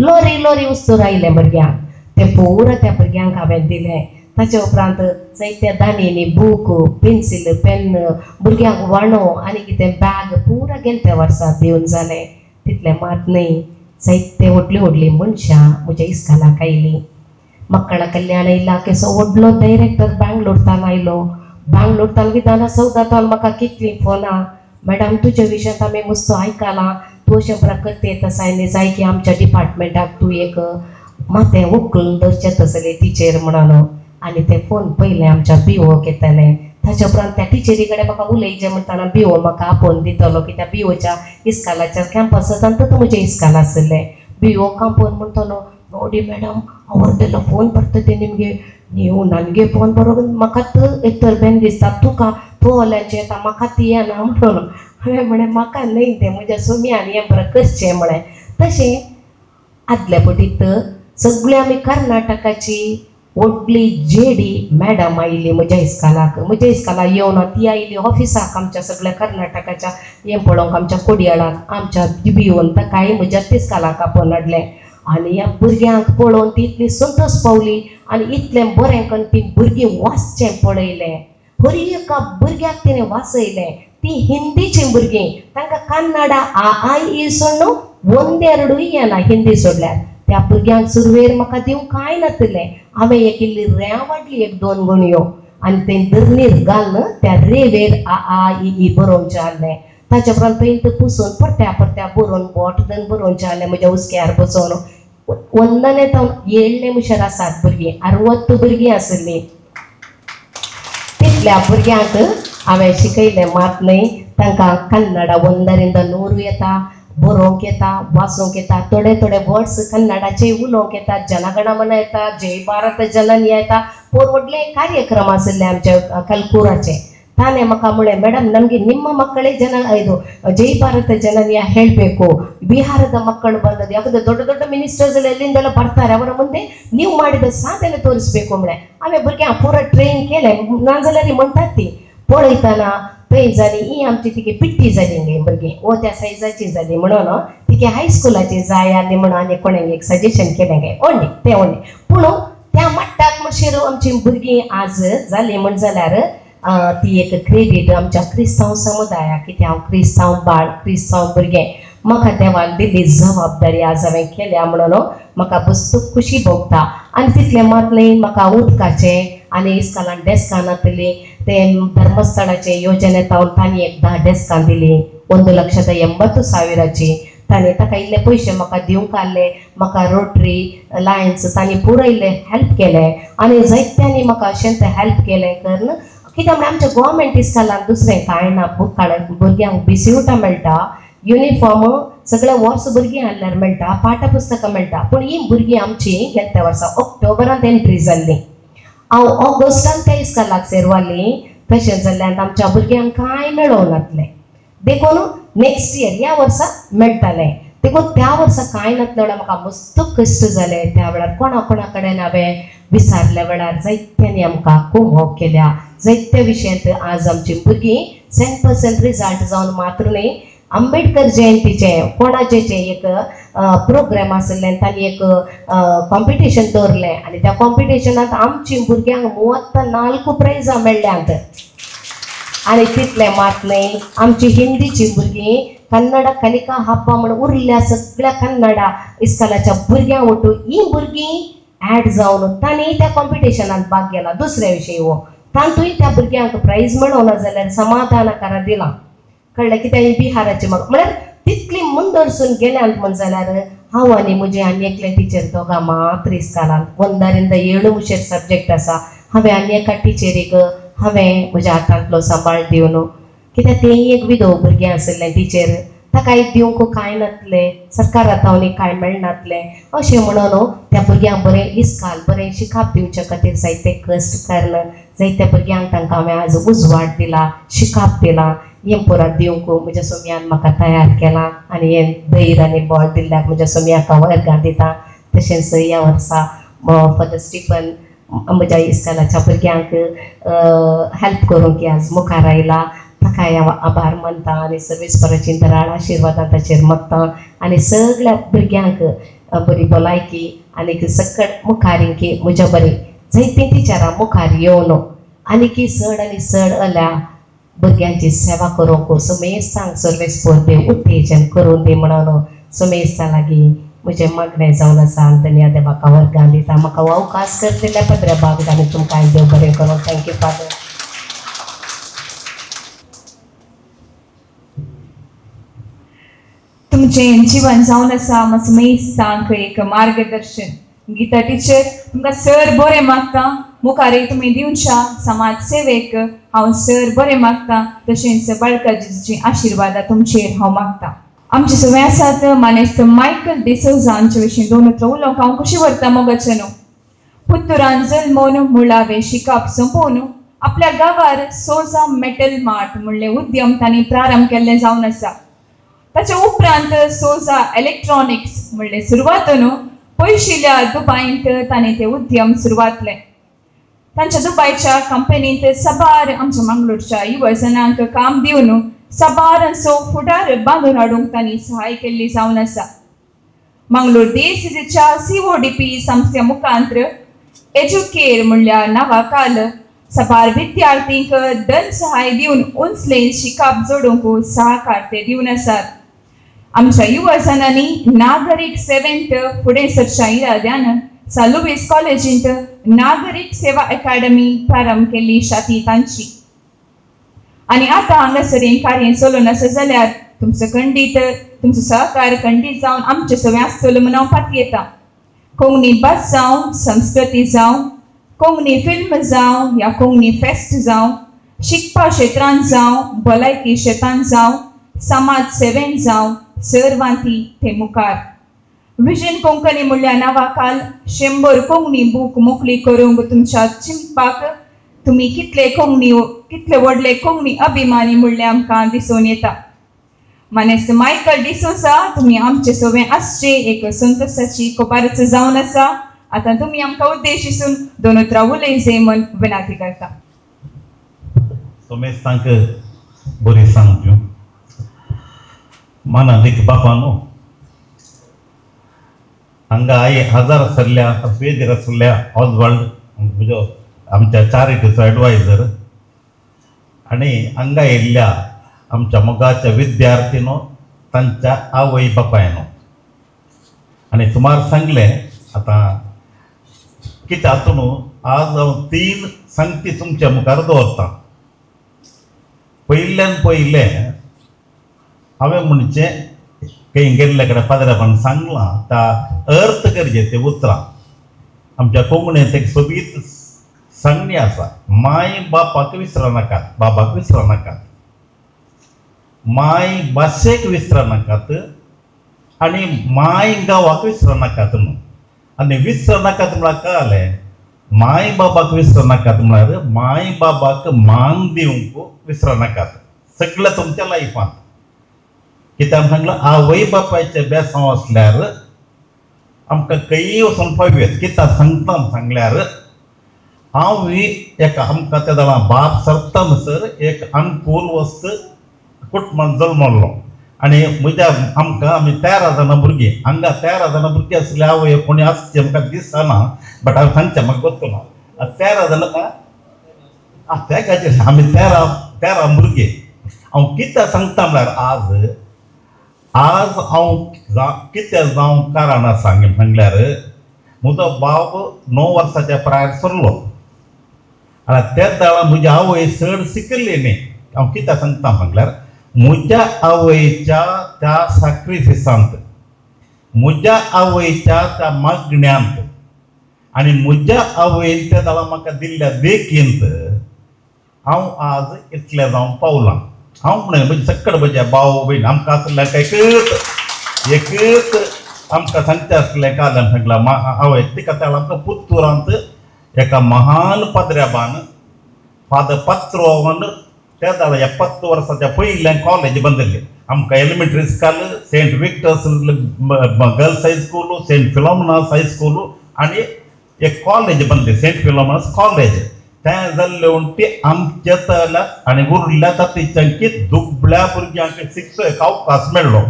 लॉरी लॉरी उस्तूर आयलें भुरग्यांक तें पुरो त्या भुरग्यांक हांवें दिलें. ताचे उपरांत जायत्या दांनी बूक पेन्सील पेन भुरग्यांक वाणो आनी कितें बॅग पुरा गेले त्या वर्सा दिवन जालें. तितलें मात न्हय, जायते व्हडलीं व्हडलीं मनशां म्हज्या इस्कालाक आयलीं. मक्कळ कल्याण इलाखेचो व्हडलो डायरेक्टर बँगलोरतान आयलो. बँगलोरतान विधानसौदांत म्हाका कितलीं फोनां, मॅडम तुज्या विशयांत आमी मस्त आयकलां, तूं अशें बरें करता तसाय जाय की आमच्या डिपार्टमेंटाक तूं एक माथें उखलून दवरचें तसलें टिचर म्हणून. आनी ते फोन पयलें आमच्या बिओक येतालें. ताच्या उपरांत त्या टिचरी कडेन म्हाका उलयचें म्हणटना बिओ म्हाका आपोवन दितलो कित्याक बिओच्या इस्कालाच्या कॅम्पसांत तर म्हजें इस्काल आशिल्लें. ಬಿಒ ಕಾಂಪೌಂಡ್ म्हणटलो ನೋಡಿ ಮೇಡಮ್ ಅವ್ರದ್ದೆಲ್ಲ ಫೋನ್ ಬರ್ತದೆ ನಿಮಗೆ, ನೀವು ನನಗೆ ಫೋನ್ ಬರೋದು म्हाका एक तर बेन दिसता तुका तूं ओल्याचें येता म्हाका ती येना म्हणून. हांवें म्हळें म्हाका न्हय तें म्हज्या सोम्यान हें बरें करचें म्हळें. तशें आदल्या पटीत सगळीं आमी कर्नाटकाची व्हडली जेडी मॅडम आयली म्हज्या इस्कालाक. म्हज्या इस्कालाक येवन ती आयली ऑफिसाक आमच्या सगळ्या कर्नाटकाच्या हें पळोवंक आमच्या कोडयाळाक आमच्या बियोन ताकाय म्हज्या इस्कालाक आपोवन हाडलें. आनी ह्या भुरग्यांक पळोवन ती इतली संतोश पावली आनी इतलें बरें करून ती भुरगीं वाचचें पळयलें. हर एका भुरग्याक तिणें वाचयलें. ती हिंदीची भुरगीं तांकां कन्नडा आ I E सोडून ಒಂದೆರಡು येना हिंदी सोडल्यार. त्या भुरग्यांक सुरवेर म्हाका दिवंक कांय नातलें. हांवें एक इल्ली रेंव वाडली एक दोन गुणयो आनी तें धरणीर घालून त्या रेवेर आ आ इ ई बरोवचें आहलें. ताच्या उपरांत थंय पुसून परत्या परत्या बरोवन बोट धरून बरोवचें आहलें म्हज्या हुस्क्यार बसोवन. ಒಂದನೇ ತಾवन ಏಳನೇ मुशार आसात भुरगीं, 60 भुरगीं आसलीं. तितल्या भुरग्यांक हांवें शिकयलें मात न्हय, तांकां कन्नडा 1 ರಿಂದ 100 येता, बरोवंक येता, वाचूंक येता, थोडे थोडे वर्ड्स कन्नडाचे उलोवंक येता, जनगणमन येता, जय भारत जननी येता. पोर व्हडले कार्यक्रम आशिल्ले आमच्या कलकुराचे. ತಾನೇ म्हाका म्हळें, ಮೇಡಮ್ ನಮಗೆ ನಿಮ್ಮ ಮಕ್ಕಳೇ ಜನ ಇದು ಜೈ ಭಾರತ ಜನನಿಯ ಹೇಳಬೇಕು, ಬಿಹಾರದ ಮಕ್ಕಳು ಬಂದದ್ದು, ಯಾಕಂದ್ರೆ ದೊಡ್ಡ ದೊಡ್ಡ ಮಿನಿಸ್ಟರ್ಸ್ ಎಲ್ಲ ಎಲ್ಲಿಂದೆಲ್ಲ ಬರ್ತಾರೆ, ಅವರ ಮುಂದೆ ನೀವು ಮಾಡಿದ ಸಾಧನೆ ತೋರಿಸ್ಬೇಕು म्हळें. हांवें भुरग्यांक पुरो ट्रेन केलें. नाजाल्यार म्हणटात ती पळयतना थंय जाली ही आमची तिगे पिट्टी जाली गे भुरगीं, ओ त्या सायजाची जाली म्हणून तिगे हायस्कुलाची जाय आसली म्हणून आनी कोणें एक सजेशन केलें गे ओडली तें ओडली. पूण त्या मट्टाक मातशें आमची भुरगीं आज जाली म्हण जाल्यार ती एक क्रेडीट आमच्या क्रिस्तांव समुदायाक, कित्याक हांव क्रिस्तांव बाळ, क्रिस्तांव भुरगें, म्हाका देवान दिल्ली जबाबदारी आज हांवें केल्या म्हणून म्हाका बस्तूक खुशी भोगता. आनी तितलें मात न्हय, म्हाका उदकाचें आनी इस्कॉलान डेस्कां नातली तें धर्मस्थळाचे योजने तावन तांणी एक 10 डेस्कां दिली 1,80,000ची. ताणें ताका इल्ले पयशे म्हाका दिवंक आहले, म्हाका रोटरी लायन्स तांणी पुरो इल्लें हेल्प केलें आनी जायत्यांनी म्हाका अशेंच हेल्प केलें करून. कित्याक म्हळ्यार आमच्या गोवोरमेंट इस्कॉलान दुसरें कांय ना, बूक काडून भुरग्यांक बिस्कुटां मेळटा, युनिफॉर्म सगळें वर्स भुरगीं हाडल्यार मेळटा, पाठपुस्तकां मेळटा. पूण ही भुरगीं आमची गेल्या वर्सा ऑक्टोबरांत एंट्री जाल्ली, हांव ऑगस्टान त्या इस्कॉलाक सेरवाली. तशें जाल्ल्यान आमच्या भुरग्यांक कांय मेळोंक नातलें, देखून नेक्स्ट इयर ह्या वर्सा मेळटालें. देखून त्या वर्सा कांय नातलें म्हणल्यार म्हाका मस्त कश्ट जाले. त्या वेळार कोणा कोणा कडेन हांवें विचारल्या वेळार जायत्यांनी आमकां कुमोक केल्या. जायत्या विशयांत आज आमची भुरगीं 100% रिजल्ट जावन मात्र न्हय, आंबेडकर जयंतीचें कोणाचें एक प्रोग्राम आशिल्लें, तांणी एक कॉम्पिटिशन दवरलें आनी त्या कॉम्पिटिशनांत आमची भुरग्यांक 34 प्रायजां मेळ्ळ्यांत. आनी तितलें मात न्हय, आमची हिंदीची भुरगीं कन्नडा कलिका हब्बा म्हण उरल्या सगळ्या कन्नडा इस्कॉलाच्या भुरग्यां वटून ही भुरगीं ऍड जावन तांणी त्या कॉम्पिटिशनांत भाग गेला. दुसऱ्या विशयी हो तातूंय त्या भुरग्यांक प्रायज मेळोना जाल्यार समाधानकारा दिलां, कळ्ळें कित्याक ही बिहाराची म्हाका म्हळ्यार तितली मुंदरसून गेल्यात म्हण जाल्यार हांव आनी म्हजें आनी एकलें टिचर दोगां मात्र इस्कॉलांत 1 ರಿಂದ 7 मुशेर सब्जेक्ट आसा. हांवें आनी एका टिचरीक हांवें म्हज्या हातांतलो सांबाळ दिवन, कित्याक तें एक विधव भुरगें आशिल्लें टिचर, ताका एक दिवंक कांय नातलें, सरकारा तावनी कांय मेळनातलें. अशें म्हणून त्या भुरग्यांक बरें इस्काल बरें शिकाप दिवचे खातीर जायते कश्ट करून जायत्या भुरग्यांक तांकां हांवें आज उजवाड दिला, शिकाप दिला. हें पुराय दिवंक म्हज्या सोम्यान म्हाका तयार केलां आनी हें धैर्य आनी बळ दिल्ल्याक म्हज्या सोम्याक हांव अर्गां दिता. तशेंच ह्या वर्सा फादर स्टिफन म्हज्या इस्कॉलाच्या भुरग्यांक हेल्प करूंक आज मुखार आयला, ताकाय हांव आभार मानता आनी सर्वेस्पराची दराळ आशिर्वादां ताचेर मागता आनी सगळ्या भुरग्यांक बरी भलायकी आनी सकट मुखार की म्हज्या बरी जायतीं टिचरां मुखार येवन आनी चड आनी चड अल्या भुरग्यांची सेवा करूंक समेस्तांक सर्वेस्पर देव उत्तेजन करूं दी म्हणून समेस्तां लागीं म्हजें मागणें जावन आसा. आनी धन्या देवाक वर्गां दिता म्हाका अवकाश कर दिल्या पदऱ्या बाग आनी तुमकां देव बरें करूं. Thank you father. तुमचें जीवन जावन आसा समेस्तांक एक मार्गदर्शन. गीता टिचर तुमकां सर बरें मागता, मुखार तुमी दिवच्या समाज सेवेक हांव सर बरें मागता, तशेंच बाळकाजीची आशिर्वादा तुमचेर हांव मागता. आमचे सगळे आसात मानेस्त मायकल डिसोजा हांचे विशीं दोन उतरां उलोवंक हांव खुशी व्हरता मोगाचें न्हू. पुत्तुरान जल्मोन मुळावें शिकप सोंपोवन आपल्या गांवार सोजा मेटल मार्ट म्हणलें उद्यम तांणी प्रारंभ केल्लें जावन आसा. ताच्या उपरांत सोजा इलेक्ट्रॉनिक्स म्हणलें सुरवातून पयशिल्ल्या दुबायंत तांणी ते उद्यम सुरवातलें. तांच्या दुबायच्या कंपनींत साबार आमच्या मंगळूरच्या युवजनांक काम दिवन साबारांचो फुडार बांदून हाडूंक तांणी सहाय केल्ली जावन आसा. मंगळूर देसीच्या CODP संस्थे मुखांत्र एज्युकेर म्हणल्या नांवा खाल सबार विद्यार्थींक धन सहाय दिवन उंचले शिकाप जोडूंक सहकार ते दिवन आसात. आमच्या युवजनांनी नागरीक सेवेंत फुडें सरच्या इराद्यान सा लुईस कॉलेजींत नागरीक सेवा अकादमी प्रारंभ केल्ली शाती तांची. आनी आतां हांगासर हें कार्य चलून आसा जाल्यार तुमचो खंडीत तुमचो सहकार खंडीत जावन आमचे सगळें आसतलो म्हूण हांव पातयेता. कोंकणी भास जावं, संस्कृती जावं, कोंकणी फिल्म जावं या कोंकणी फेस्त जावं, शिकपा क्षेत्रांत जावं, भलायकी क्षेत्रांत जावं, समाज सेवेंत जावं, सर्वांती ते मुखार. विजन कोंकणी म्हणल्या नांवा खाल 100 कोंकणी बूक मोकळी करूंक तुमच्या चिंतपाक तुमी कितले कोंकणी कितले व्हडले कोंकणी अभिमानी म्हणलें आमकां दिसून येता. मानेस्त मायकल डिसोजा, तुमी आमचे सगळे आसचे एक संतोषाची खबरच जावन आसा. आतां तुमी आमकां उद्देश दोन उतरां उलयचे म्हूण विनंती करता. सोमेस्तांक बरी सांगच्यो मानादीक बापानो, हांगा आई हजार आसल्या वेदीर आसल्या ऑजवाल्ड म्हजो आमच्या चॅरिटीचो एडवायजर आनी हांगा येयल्ल्या आमच्या मोगाच्या विद्यार्थीनो तांच्या आवय बापायनो आनी सुमार सांगलें. आतां कितें आतां न्हू आज हांव 3 सांगती तुमच्या मुखार दवरतां. पयल्यान पयलें हांवें म्हणचें खंय गेल्ले कडेन पाद्र्यान सांगलां त्या अर्थ करचे ते उतरां आमच्या कोंकणींत एक सोबीत सांगणी आसा, माय बापाक विसरनाकात, बाबाक विसरनाकात, माय भाशेक विसरनाकात आनी माय गांवाक विसरनाकात न्हू. आनी विसरनाकात म्हळ्यार कळ्ळें, माय बाबाक विसरनाकात म्हळ्यार माय बाबाक मान दिवंक विसरनाकात सगळ्या तुमच्या लायफांत. कित्याक सांगलां आवय बापायचें बेसांव आसल्यार आमकां खंयी वचून पावयत. कित्याक सांगता सांगल्यार हांव एका आमकां त्या जाणां बाप सरता म्हणसर एक अनुकूल वस्त कुटुंबान जल्मल्लो आनी म्हज्या आमकां आमी 13 जाणां भुरगीं, हांगा 13 जाणां भुरगीं आसले आवय कोणी आसची म्हाका दिसना, बट हांव सांगचें म्हाका गोत्तो ना. 13 जाणां त्या खातीर आमी 13 भुरगीं. हांव कितें सांगता म्हळ्यार आज आज हांव कितें जावंक कारण आसा सांगल्यार म्हजो बाब 9 वर्साच्या प्रायर सरलो आनी त्या वेळार म्हजी आवय चड शिकिल्ली न्ही. हांव कितें सांगता म्हळ्यार म्हज्या आवयच्या त्या साक्रिफिसांत, म्हज्या आवयच्या त्या मागण्यांत आनी म्हज्या आवयन त्या वेळार म्हाका दिल्ल्या देखींत हांव आज इतलें जावंक पावलां. हांव म्हणून म्हजे सक्कड म्हज्या भाव भयण आमकां आसल्या एकच एकच आमकां सांगचें आसलें काल्यान सांगलां आवय तिका त्या आमकां पुत्तुरांत एका महान पाद्र्याबान फादर पात्रोवन त्या जाल्यार 70 वर्साच्या पयलें कॉलेज बांदिल्लें. आमकां elementary school, Saint Victor's girls high school, Saint Philomena's high school आनी एक कॉलेज बांदलें सेंट फिलोमिनास कॉलेज. तें जाल्लें म्हणटी आमच्या तल्या आनी उरल्या जातीच्यांकी दुबळ्या भुरग्यांक शिकचो एक अवकाश मेळ्ळो.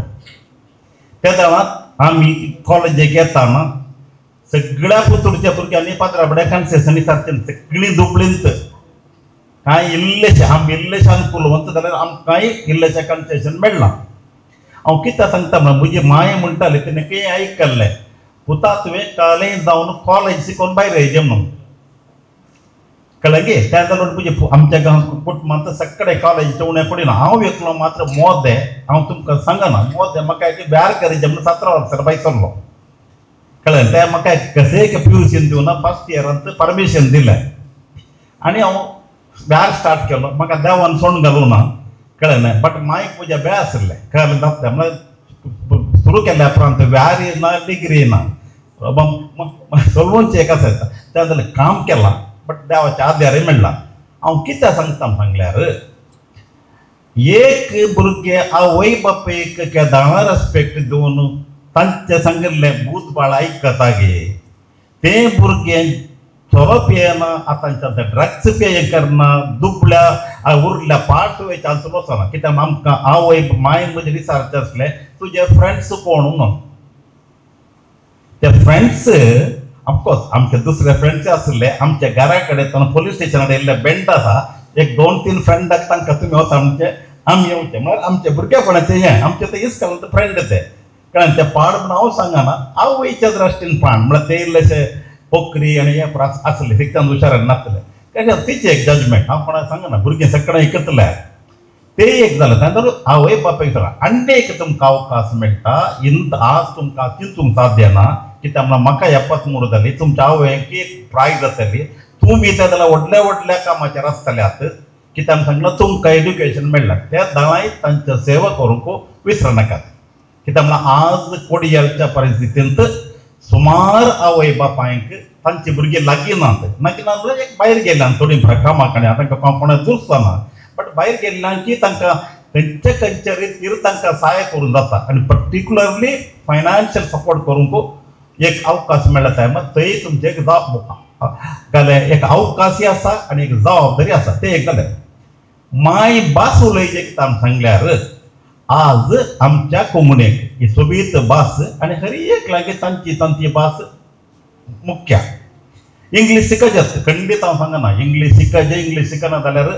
त्या वेळार आमी कॉलेजीक येताना सगळ्या पुतुरच्या भुरग्यांनी पाद्रा फुडें कन्सेशन सारचें सगळीं दुबळींच कांय इल्लेशें आमी इल्लेशें अनुकूल जाल्यार आमकांय इल्लेशें कन्सेशन मेळ्ळां. हांव कितें सांगता म्हळ्यार म्हजी माय म्हणटाली तिणें खंय आयकल्लें, पुता तुवें कॉलेज जावन कॉलेज शिकोवन भायर येयचें म्हणून कळ्ळें गे. त्या जाल्यार म्हजे आमच्या गांव कुटुंबांत सगळे कॉलेजीचें उणें पडिना. हांव एकलो मात्र मोदें, हांव तुमकां सांगना मोदें म्हाका एक व्यार करीचें म्हणून 17 वर्सां भायर सरलो कळ्ळें. तें म्हाका कशें एक PUC दिवना फर्स्ट इयरांत परमिशन दिलें आनी हांव व्यार स्टार्ट केलो. म्हाका देवान सोण घालूं ना कळ्ळें न्हय, बट मायक म्हज्या बे आशिल्लें कळ्ळें जातलें म्हळ्यार सुरू केल्या उपरांत व्यार ना डिग्री ना सोलवणचें एक आसा त्या जाल्यार काम केलां बट देवाच्या आद्यारय मेळ्ळां. हांव कितें सांगता सांगल्यार एक भुरगें आवय बापायक केदां रेस्पेक्ट दिवन तांचें सांगिल्लें भूत बाळ आयकता गे, तें भुरगें सोरो पियेना, आतांच्या ड्रग्स पिये करना, दुबळ्या उरल्या पार्ट वयता वचना. कित्याक आमकां आवय माय म्हजें विचारचें आसलें तुजे फ्रेंड्स कोण म्हणून. ते फ्रेंड्स ऑफकोर्स आमचे दुसरे फ्रेंड्स आसले आमच्या घरा कडेन पोलीस स्टेशनार येयल्ले बेंड आसा एक 2-3 फ्रेंडाक तांकां तुमी वचा म्हणचे आमी येवचें म्हळ्यार आमचे भुरगेपणाचें हें आमचें तें इस्कॉलांत फ्रेंड ते कारण ते पाड म्हण हांव सांगना आवयच्या दृश्टीन पाड म्हळ्यार ते इल्लेशे पोकरी आनी हें आसले शिक्षण हुशार नासले कशें तिचें एक जजमेंट हांव कोणाक सांगना भुरगीं सगळें एकतले ते एक जालें तांतून आवय बापायक सांगला आनी एक तुमकां अवकाश मेळटा इंत आज तुमकां चिंतूंक साध्य ना कित्याक म्हळ्यार म्हाका 73 जाली तुमच्या आवयक एक प्राय जातली तुमी त्या जाल्यार व्हडल्या व्हडल्या कामाचेर आसतल्यात कित्याक सांगलां तुमकां एड्युकेशन मेळ्ळां त्या दाळाय तांच्या सेवा करूंक विसरनाकात कित्याक म्हळ्यार आज कोडियालच्या परिस्थितींत सुमार आवय बापायक तांची भुरगीं लागीं नात लागीं ना जाल्यार एक भायर गेल्यान थोडीं कामां कडेन तांकां कोणा दुसना बट भायर गेल्ल्यान की तांकां खंयच्या खंयच्या रितीर तांकां सहाय करूंक जाता आनी पर्टिक्युलरली फायनान्शियल सपोर्ट करूंक एक अवकाश मेळ्ळा टायमार थंय तुमचें एक जालें एक अवकाशय आसा आनी एक जबाबदारी आसा तें एक जालें. माय भास उलयचें कितें आमी सांगल्यार आज आमच्या कोमुनेक ही सोबीत भास आनी हर एक लागीं तांची तांची भास मुख्य. इंग्लीश शिकचे खंडीत हांव सांगना इंग्लीश शिकचे इंग्लीश शिकना जाल्यार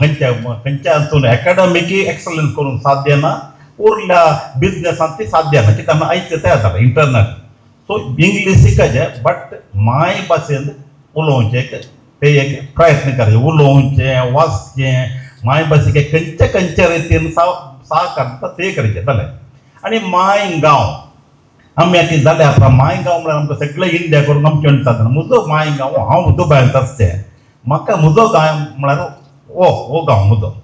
खंयच्या खंयच्या हातून एकाडमिकी एक्सलन्स करूंक साध्य ना उरल्या बिजनेसांत ती साध्य ना कित्याक आयचे तयार जाता इंटरनॅट. सो इंग्लीश शिकचें बट my भाशेन उलोवचें ते एक प्रयत्न करचे उलोवचें वाचचें my भाशेक खंयच्या खंयच्या रितीन सहकार ते करचें जालें. आनी my गांव आमी आतां जालें आतां my गांव म्हळ्यार आमकां सगळें इंडिया करून आमचें जाता म्हजो my गांव हांव दुबायांत आसचें म्हाका म्हजो गांव म्हळ्यार हो हो गांव म्हजो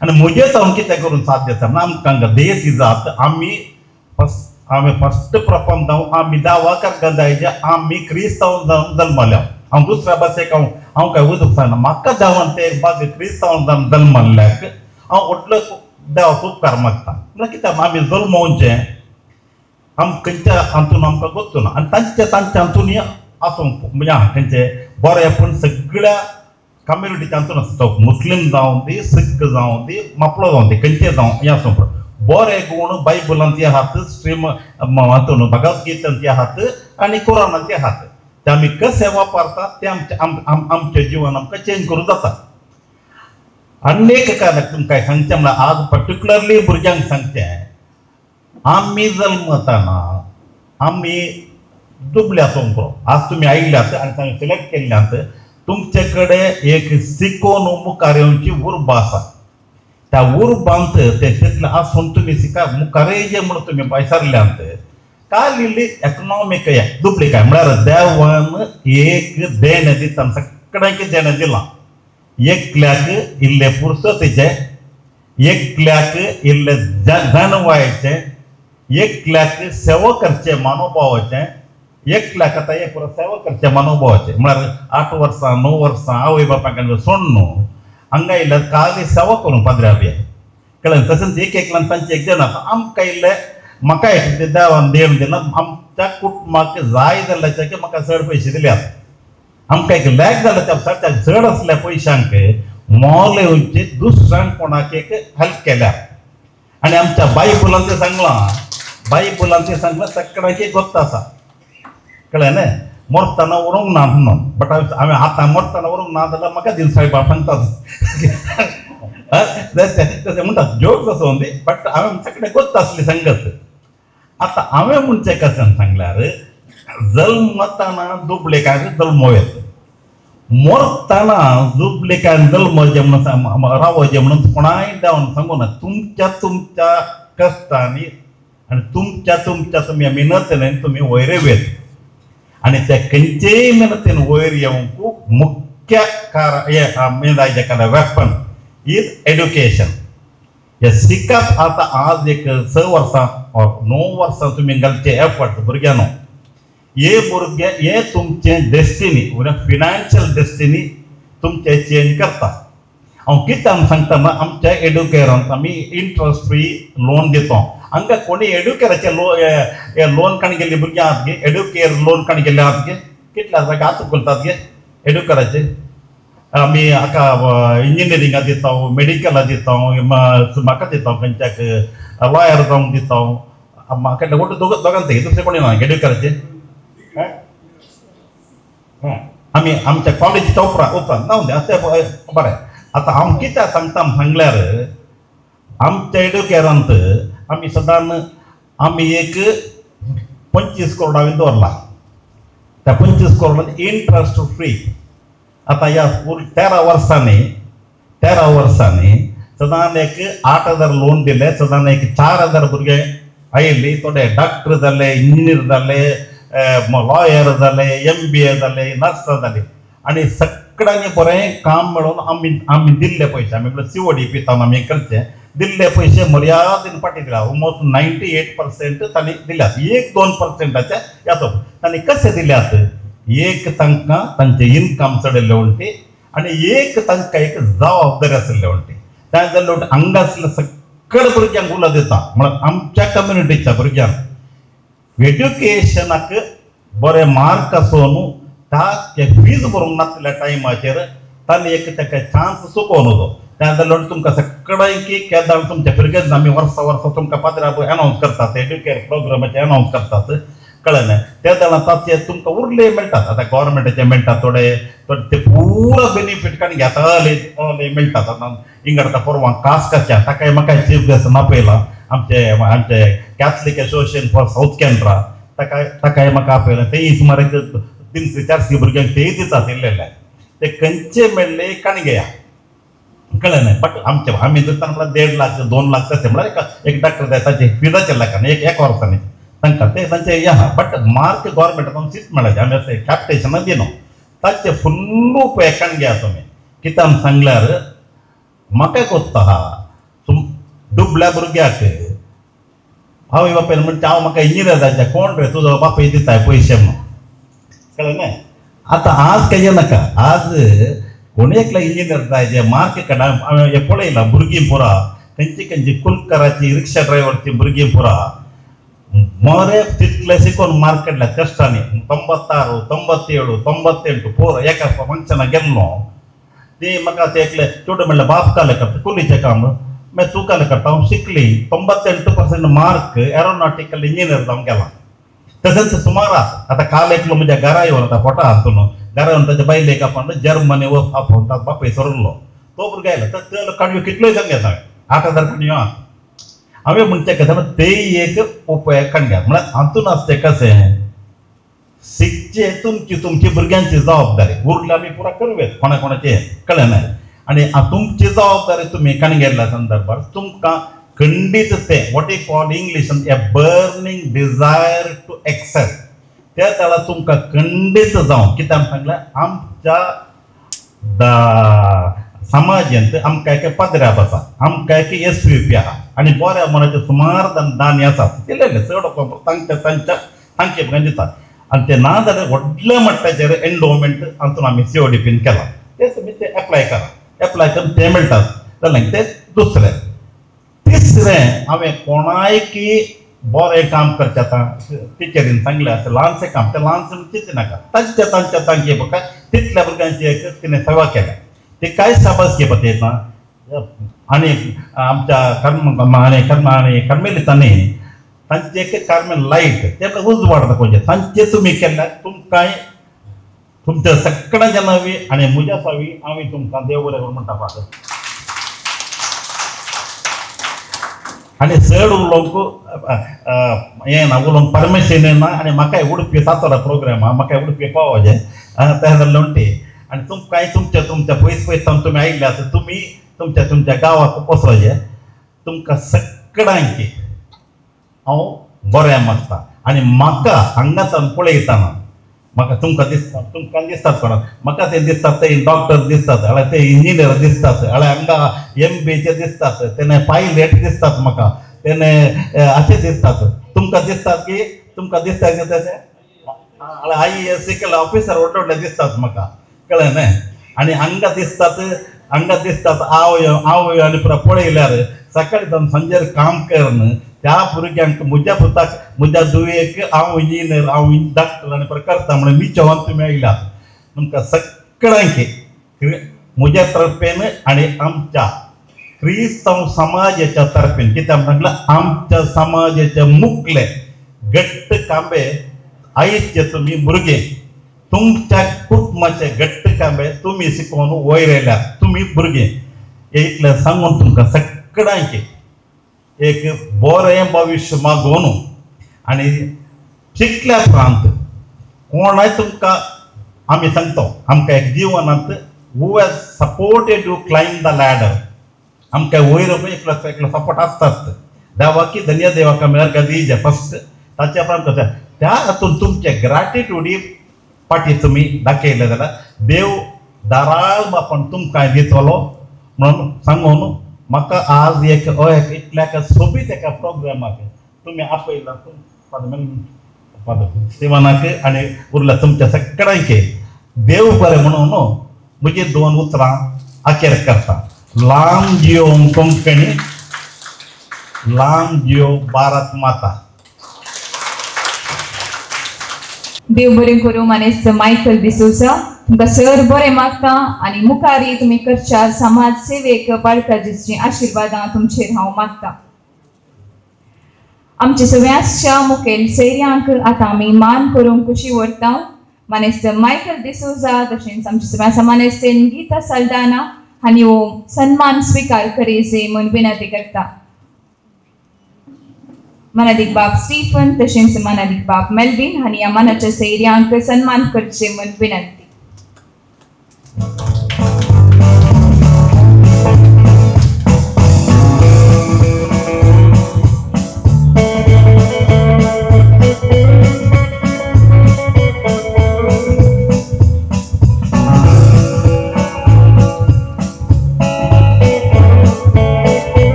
आनी म्हजें जावन कितें करून साध्य आसा म्हणल्यार आमकां हांगा देश जात आमी फस्ट प्रथम जावं आमी दावा करता जायचे आमी क्रिस्तांव जावन जल्मल्या. हांव दुसऱ्या भाशेक हांव हांव काय वचूंक सांगना म्हाका जावन ते बाग क्रिस्तांव जावन जल्मल्ल्याक हांव व्हडलो देवाक उपकार मागता म्हळ्यार कित्याक आमी जल्मोवचें आम खंयच्या हातून आमकां गोत्तू ना आनी तांच्या तांच्या हातून आसूंक म्हणजे खंयचे बरें पूण सगळ्या कम्युनिटीच्या हातून आसता मुस्लीम जावं दी सिख जावं दी मापलो जावं दी खंयचे जावं हें आसूंक बरे गूण बायबलांत आहात श्रीम हातून भगवद्गीतेंत आहात आनी कुराणांत आहात ते आमी कशें वापरतात ते आमचें आमचें जिवन आमकां चेंज करूं जाता. आनी एक कारण तुमकां सांगचें म्हळ्यार आज पर्टिक्युलरली भुरग्यांक सांगचें आमी जल्मताना आमी दुबले आसूंक पुरो आज तुमी आयल्यात आनी तांकां सिलेक्ट केल्ल्यात तुमचे कडेन एक शिकोवन मुखार येवची उर्बा आसा त्या उर्बांत ते तितलें आसून तुमी शिका मुखार येयचे म्हणून तुमी भायर सरल्यांत काल इल्ली एकोनॉमीक दुबली काय म्हळ्यार देवान एक देणें दिता सगळ्यांक देणें दिलां एकल्याक इल्ले पुरसतीचें एकल्याक इल्ले जाणवायचें एकल्याक सेवा करचें मनोभावाचें एकल्याक आतां एक पुरो सेवा करचें मनोभावाचें म्हळ्यार 8 वर्सां 9 वर्सां आवय बापायक सोडून न्हू हांगा येयल्यार काली सेवा करूंक पाद्र्या बी कळ्ळें. तशेंच एक एकल्यान तांचें एक देणें आसा आमकां इल्लें म्हाका एक देवान देण दिलां आमच्या कुटुंबाक जाय जाल्यार म्हाका चड पयशे दिल्यात आमकां एक लॅक जाल्यार त्या चड आसल्या पयशांक मोल येवचे दुसऱ्यांक कोणाक एक हेल्प केल्या. आनी आमच्या बायबलान तें सांगलां बायबलान तें सांगलां सगळ्यांक गोत्त आसा कळ्ळें न्हय मरतना व्हरूंक ना म्हणून बट हांवें आतां मरतना व्हरूंक ना जाल्यार म्हाका दिल साहेब सांगतात तशें म्हणटात जोक्स आसूं दी बट हांवें सगळें गोत्त आसली संगत. आतां हांवें म्हणचें कशें सांगल्यार जल्मताना दुबलेकान जल्मो येता मरतना दुबलेकान जल्मोचें म्हणून रावचें म्हणून कोणाय देवान सांगू ना तुमच्या तुमच्या कश्टांनी आनी तुमच्या तुमच्या तुमी मेहनतीन तुमी वयर येत आनी त्या खंयचेय मेहनतीन वयर येवंक मुख्य कारण कारण वेपन is education. हे शिकप आतां आज एक 6 वर्सां 9 वर्सां तुमी घालचे एफर्ट भुरग्यांनो हे भुरगे हे तुमचें डेस्टिनी फिनान्शियल डेस्टिनी तुमचें चेंज करता. हांव कितें सांगता म्हळ्यार आमच्या एडुकेरांत आमी इंट्रस्ट फ्री लोन दिता. हांगा कोणी एडुकेराचें लोन काण गेल्ली भुरगीं आहात गे एडुकेर लोन काण गेल्ले आहात गे कितले आसा हात उखलतात गे एडुकेराचे आमी हाका इंजिनियरिंगा दिता मेडिकला दिता म्हाका दिता खंयच्याक लॉयर जावंक दिता म्हाका दोगांक दुसरें कोणी ना एडुकेराचे. आमी आमच्या कॉलेजीच्या उपरांत उपरांत जावं दे आतां बरें. आतां हांव कित्याक सांगता सांगल्यार आमच्या एडुकेरांत आमी सदांच आमी एक 25 करोड हांवें दवरला. त्या 25 करोडान इंट्रस्ट फ्री. आतां ह्या 13 वर्सांनी 13 वर्सांनी सदांच एक 8,000 लोन दिले. सदांच एक 4,000 भुरगे आयिल्ली. थोडे डॉक्टर जाले, इंजिनियर जाले, लॉयर जाले, MBA जाले, नर्स जाले. आनी सगळ्यांनी बरें काम मेळोवन आमी आमी दिल्ले पयशे आमी म्हणल्यार CODP तावन आमी करचे दिल्ले पयशे मर्यादेन फाटीं दिल्या. ऑलमोस्ट 98% तांणी दिल्यात. 1-2% येतो. तांणी कशें दिल्यात? एक तांकां तांचे इनकम चडिल्ले वण्टी आनी एक तांकां एक जबाबदारी आशिल्ले वण्टी. त्या जाल्ले वण्टी हांगा आसले सगळे भुरग्यांक उलो दिता म्हळ्यार आमच्या कम्युनिटीच्या भुरग्यांक एड्युकेशनाक बरे मार्क आसून त्या फीज भरूंक नासल्या टायमाचेर तांणी एक ताका चान्स चुकोवन वचो. त्या जाल्यार तुमकां सगळ्यांकी केदां तुमच्या भुरग्यांक आमी वर्सा वर्सा तुमकां पाद्रा एनावन्स करतात, एड्युकेर प्रोग्रामाचे एनावन्स करतात. कळ्ळें न्हय? त्या जाल्यार ताचे तुमकां उरले मेळटात. आतां गव्हर्मेंटाचे मेळटात थोडे थोडे ते पुरो बेनिफीट काडून घेता अले अले मेळटात. आतां हिंगा आतां परवां कास्काच्या ताकाय म्हाका चीफ गेस्ट आपयला. आमचे आमचे Catholic association for south Canara ताका ताकाय म्हाका आपयला. तेय सुमार एक 300-400 भुरग्यांक तेय दितात इल्लेले. ते खंयचे मेळ्ळे काणी घेया. कळ्ळें न्हय? बट आमचे आमी दिता म्हळ्यार 1.5 लाख 2 लाख तशें म्हळ्यार एक डॉक्टर जाय ताचे फिजाचे लाखान एक एका वर्सांनी तांकां ते तांचे हें आहा. बट मार्क गव्हर्मेंटान सीट मेळ्ळें आमी अशें कॅप्टेशनां दिना. ताचे फुल्ल उपाय काण घेया तुमी. कित्याक सांगल्यार म्हाका कोत्ता आहा दुबल्या भुरग्याक आवय बापायन म्हणटा हांव म्हाका इंजिनियर जायचें. कोण रे तुजो बापूय दिताय पयशे म्हणून. कळ्ळें न्हय? आतां आज काय नाका. आज कोण एकलो इंजिनियर जाय जे मार्क काडा. हांवें पळयलां भुरगीं पुरा खंयची खंयची कुलकराची रिक्षा ड्रायव्हरची भुरगीं पुरा मरे तितले शिकोवन मार्क काडल्या कश्टांनी 96, 97, 98 पोर एका फंक्शनाक गेल्लो. ती म्हाका ते एकले चेडूं म्हणलें बाप काले करता कुलीचें काम. मागीर तूं काले करता? हांव शिकली. 98% मार्क एरोनॉटिकल इंजिनियर जावन गेला. तशेंच सुमार आसा. आतां काल एकलो म्हज्या घरा येवन आतां फोटो हातून घरा येवन ताच्या बायलेक आपोवन जर्मनी आपोवन ताजो बापूय सोरिल्लो. तो भुरगो आयलो तर ते काडयो कितल्योय सांग घेता 8,000 काडयो आहा. हांवें म्हणचें कशें तेय एक उपाय काडया. म्हळ्यार हातून आसचें कशें शिकचें तुमची तुमची भुरग्यांची जबाबदारी. उरले आमी पुरा करूं कोणा कोणाचें. कळ्ळें न्हय? आनी तुमची जबाबदारी तुमी काणी घेतल्या संदर्भार तुमकां खंडीत तें what you call English a burning desire to excel त्या वेळार तुमकां खंडीत जावं. कित्याक सांगलें आमच्या समाजांत आमकां एक पाद्र्याब आसा, आमकां एक SVP आहा आनी बऱ्या मनाचे सुमार दानी आसात दिलेले चड तांच्या तांच्या तांचे भुरग्यांक दितात. आनी ते ना जाल्यार व्हडल्या मट्टाचेर एन्डोवमेंट हातून आमी CODPन केलां. ते तुमी ते एप्लाय करा. एप्लाय करून ते मेळटात जाल्यार ते दुसरें. तिसरें हांवें कोणायकी बरें काम करचें. आतां टिचरीन सांगलें अशें ल्हानशें काम तें ल्हानशें चिंती नाका. तांच्या तांच्या तांचे बघा तितल्या भुरग्यांची एक तिणें सेवा केल्या. ते कांय शाबास घेवपाक येना. आनी आमच्या कर्म आनी कर्म आनी कर्मेलितांनी तांचे एक कार्मेल लायट ते उजवाड दाखोवचें. तांचे तुमी केल्यार तुमकांय तुमच्या सगळ्यांच्या नावी आनी म्हज्या सावी हांव तुमकां देव बरें करूं म्हणटा फादर. आनी चड उलोवंक हें ना उलोवंक परमिशन येना. आनी म्हाकाय उडपी सातोरा प्रोग्राम आहा म्हाकाय उडपी पावोवचें तें जालें म्हणटी. आनी तुमकांय तुमच्या तुमच्या पयस पयस सावन तुमी आयिल्ले आसा तुमी तुमच्या तुमच्या गांवाक वचोवचें. तुमकां सगळ्यांकी हांव बरें मागता. आनी म्हाका हांगासान पळयतना म्हाका तुमकां दिसता तुमकां दिसतात कोणाक म्हाका ते दिसतात ते डॉक्टर दिसतात, जाल्यार ते इंजिनियर दिसतात, जाल्यार हांगा MBAचे दिसतात, तेणे पायलट दिसतात म्हाका, तेणे अशें दिसतात. तुमकां दिसतात की तुमकां दिसता की तशें IAS केला ऑफिसर व्हडले व्हडले दिसतात म्हाका. कळ्ळें न्हय? आनी हांगा दिसतात हांगा दिसतात आवय आवय आनी पुरा पळयल्यार सकाळी जावन सांजेर काम करून त्या भुरग्यांक म्हज्या पुताक म्हज्या धुवेक हांव इंजिनियर हांव डॉक्टर आनी करता म्हणून मिचोवन तुमी आयल्यात. तुमकां सगळ्यांक म्हज्या तर्फेन आनी आमच्या क्रिस्तांव समाजाच्या तर्फेन कित्याक सांगलां आमच्या समाजाचे मुखले घट्ट कांबे आयचे तुमी भुरगे तुमच्या कुटुंबाचे घट्ट कांबे तुमी शिकोवन वयर आयल्यात तुमी भुरगे इतलें सांगून तुमकां सगळ्यांक एक बरें भविश्य मागोवन आनी शिकल्या उपरांत कोणाय तुमकां आमी सांगता आमकां एक जिवनांत who has supported to climb the ladder आमकां वयर एकलो एकलो सपोर्ट आसतात देवाकी धन्य देवाक मेळ्यार गदीजे फस्ट ताच्या उपरांत कशें त्या हातून तुमचे ग्रॅटिट्यूडी फाटी तुमी दाखयलें जाल्यार देव दाराळ बापान तुमकां दितलो म्हणून सांगून म्हाका आज एक इतल्या सोबीत एका प्रोग्रामाक तुमी आपयला फादर स्टिवनाक आनी उरला तुमच्या सगळ्यांक देव बरें म्हणून म्हजी दोन उतरां अखेर करता. लांब जियो कोंकणी, लांब जियो भारत माता. देव बरें करूं मानेस्त मायकल डिसोजा, तुमकां सर बरें मागता आनी मुखारी तुमी करच्या समाज सेवेक बाळकाजीचीं आशिर्वादां तुमचेर हांव मागता. आमच्या सगळ्यांच्या मुखेल सैऱ्यांक आतां आमी मान करूंक खुशी व्हरता. मानेस्त मायकल डिसोजा तशेंच आमच्या सगळ्या मानेस्त गीता सल्दाना हांणी हो सन्मान स्विकार करीसे म्हूण विनंती करता. मानादीक बाब स्टीफन तशेंच मानादीक बाब मेल्विन हांणी ह्या मानाच्या सैऱ्यांक सन्मान करचे म्हूण विनंती.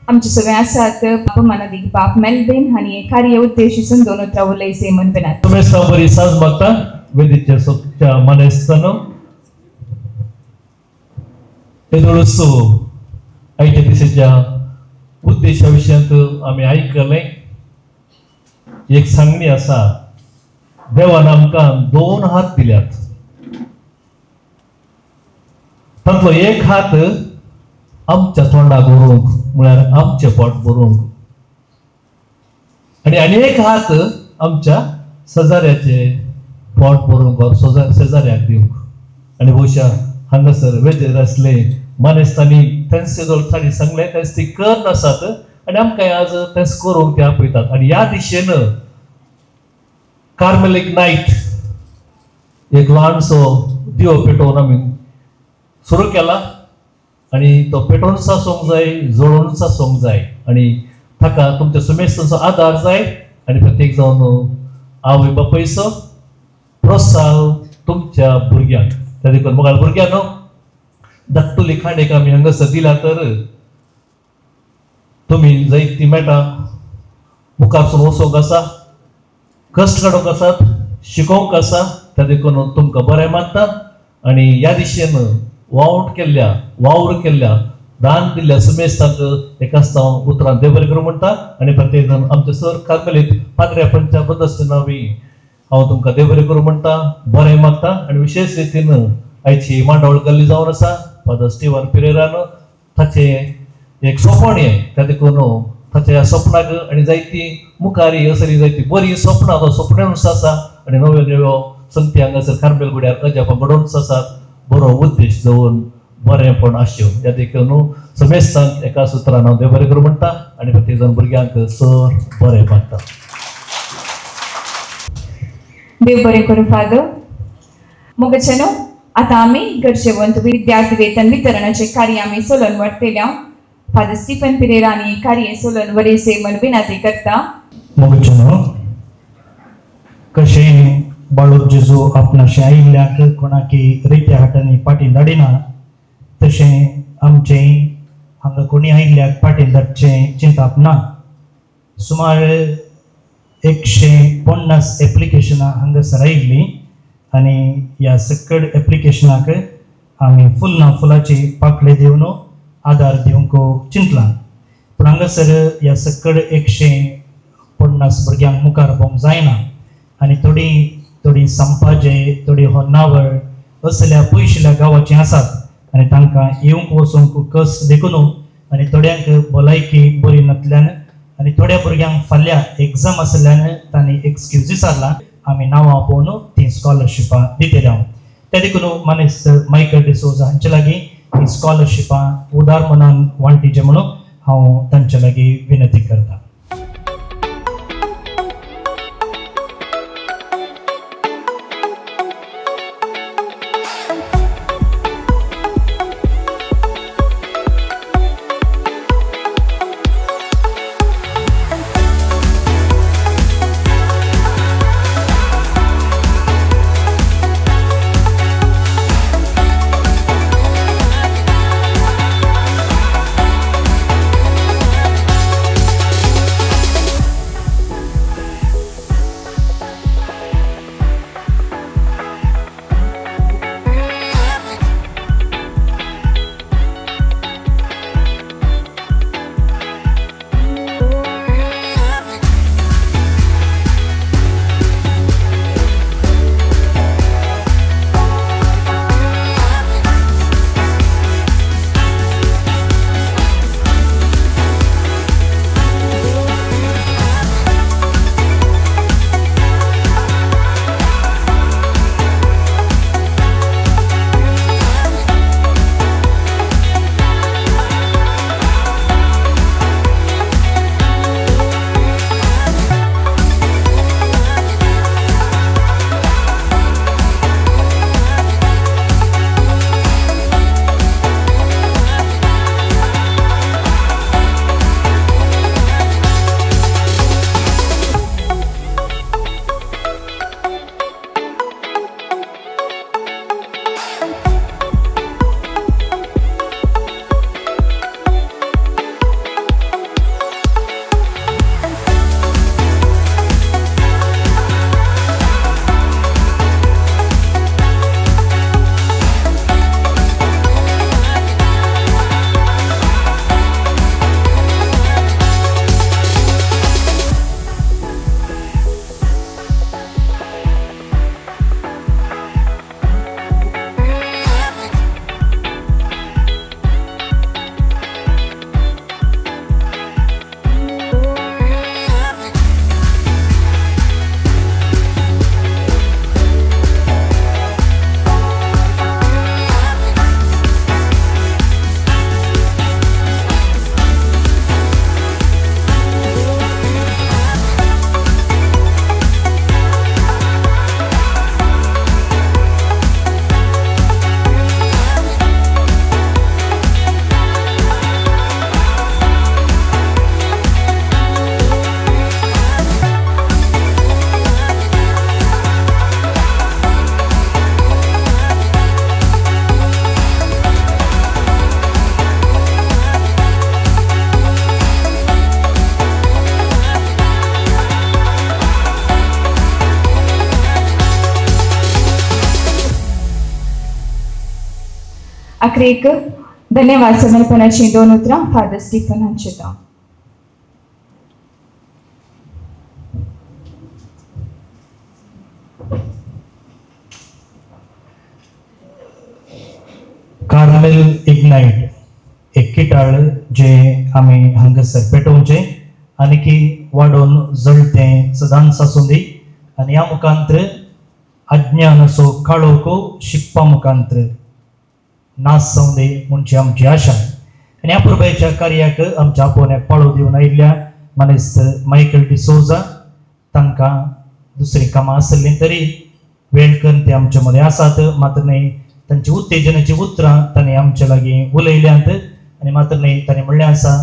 आमचे सगळे आसात बाप मानादीक बाप मेल्विन हांणी कार्य उद्देश दोन उतरां उलयसे म्हूण विनंती. तुमी बरी साज मागता वेदीच्या सोच्या मानेस्तानो तेदोळसो आयच्या दिसाच्या उद्देशा विशयांत आमी आयकलें. एक सांगणी आसा, देवान आमकां दोन हात दिल्यात, तांतलो एक हात आमच्या तोंडाक भरूंक म्हळ्यार आमचें पोट भरूंक आनी आनी एक हात आमच्या शेजाऱ्याचे पोट भरूंक वा शेजाऱ्याक दिवंक. आनी भोवशा हांगासर वेजेर आसले मानेस्तांनी तेंचे जर तांणी सांगलें तेंच ती कर आसात आनी आमकां आज तेंच करूंक ते आपयतात. आनी ह्या दिशेन कार्मेलीक नायट एक ल्हानसो दिवो पेटोवन आमी सुरू केला आनी तो पेटोवनच आसूंक जाय, जळोवनच आसूंक जाय आनी ताका तुमच्या सुमेस्तांचो आदार जाय आनी प्रत्येक जावन आवय बापायचो प्रोत्साह तुमच्या भुरग्यांक. त्या देखून मुखार भुरग्यांनो धाकटुली खाणेक आमी हांगासर दिल्या तर तुमी जायती मेळटा मुखारसून वचोंक आसा, कश्ट काडूंक आसात, शिकोवंक आसा, त्या देखून तुमकां बरें मानता आनी ह्या दिशेन वावट केल्ल्या वावर केल्ल्या दान दिल्ल्या सुमेस्तांक एकाच हांव उतरान देव बरें करूं म्हणटा. आनी प्रत्येक जाण आमचे सर कार्मेलीत पाद्र्या पंचा बदस्थ नावी हांव तुमकां देव बरें करूं म्हणटा, बरें मागता. आनी विशेश रितीन आयची मांडावळ गल्ली जावन आसा फादर स्टिवन पिरेरान ताचें एक सोपण हें, त्या देखून ताच्या ह्या सपनाक आनी जायती मुखारी असली जायती बरी सपनां तो सपनानूच आसा आनी नव्यो नव्यो संती हांगासर कार्मेल गुड्यार अजापां घडोवनच आसात. बरो उद्देश दवरून बरेंपण आसच्यो ह्या देखून समेस्तांक एका सुत्रान हांव देव बरें करूं म्हणटा आनी प्रत्येक जाण भुरग्यांक सर बरें मागता. देव बरें करूं फादर. मोगाचेनो आतां आमी गरजेवंत विद्यार्थी वेतन वितरणाचें कार्य आमी सोलोन व्हरतल्या. फादर स्टीफन पिरेरा आनी कार्य सोलोन वरेसे म्हूण विनंती करता. मोगाचेनो कशें बाळूक जेजू आपणाशें आयिल्ल्याक कोणाकी रित्या हाटांनी पाटीं धाडिना तशें आमचें हांगा कोणी आयिल्ल्याक पाटीं धाडचें चिंताप ना. सुमार 150 एप्लिकेशनां हांगासर आयिल्लीं आनी ह्या सकड एप्लिकेशनाक आमी फुल ना फुलाची पाकळी दिवन आदार दिवंक चिंतलां. पूण हांगासर ह्या सकड 150 भुरग्यांक मुखार पोवंक जायना आनी थोडीं थोडीं संपाजे, थोडीं होन्नावळ असल्या पयशिल्ल्या गांवाचीं आसात आनी तांकां येवंक वचूंक कस देखून आनी थोड्यांक भलायकी बरी नातल्यान आनी थोड्या भुरग्यांक फाल्यां एग्जाम आशिल्ल्यान तांणी एक्सक्यूज विचारला. आमी नांवां पळोवन ती स्कॉलरशिपां दितले हांव. ते देखून मानेस्त मायकल डिसोजा हांचे लागीं ही स्कॉलरशिपां उदार मनान वांटीचे म्हणून हांव तांचे लागीं विनंती करता. आखरेक धन्यवाद समर्पणाची दोन उतरां फादर स्टीफन हांचे. कार्मेल इग्नायट एक किटाळ जे आमी हांगासर पेटोवचें आनी की वाडोवन जळतें सदांच आसूं दी आनी ह्या मुखांत्र अज्ञानाचो काळोख शिकपा मुखांत्र नाश जावं दी म्हणची आमची आशा. आनी ह्या पुरबायच्या कार्याक आमच्या आपोवण्याक पाळो दिवन आयिल्ल्या मानेस्त मायकल डिसोजा तांकां दुसरीं कामां आसलीं तरी वेळ करून ते आमच्या मदें आसात. मात्र न्हय तांची उत्तेजनाची उतरां तांणी आमच्या लागीं उलयल्यांत आनी मात्र न्हय तांणी म्हणलें आसा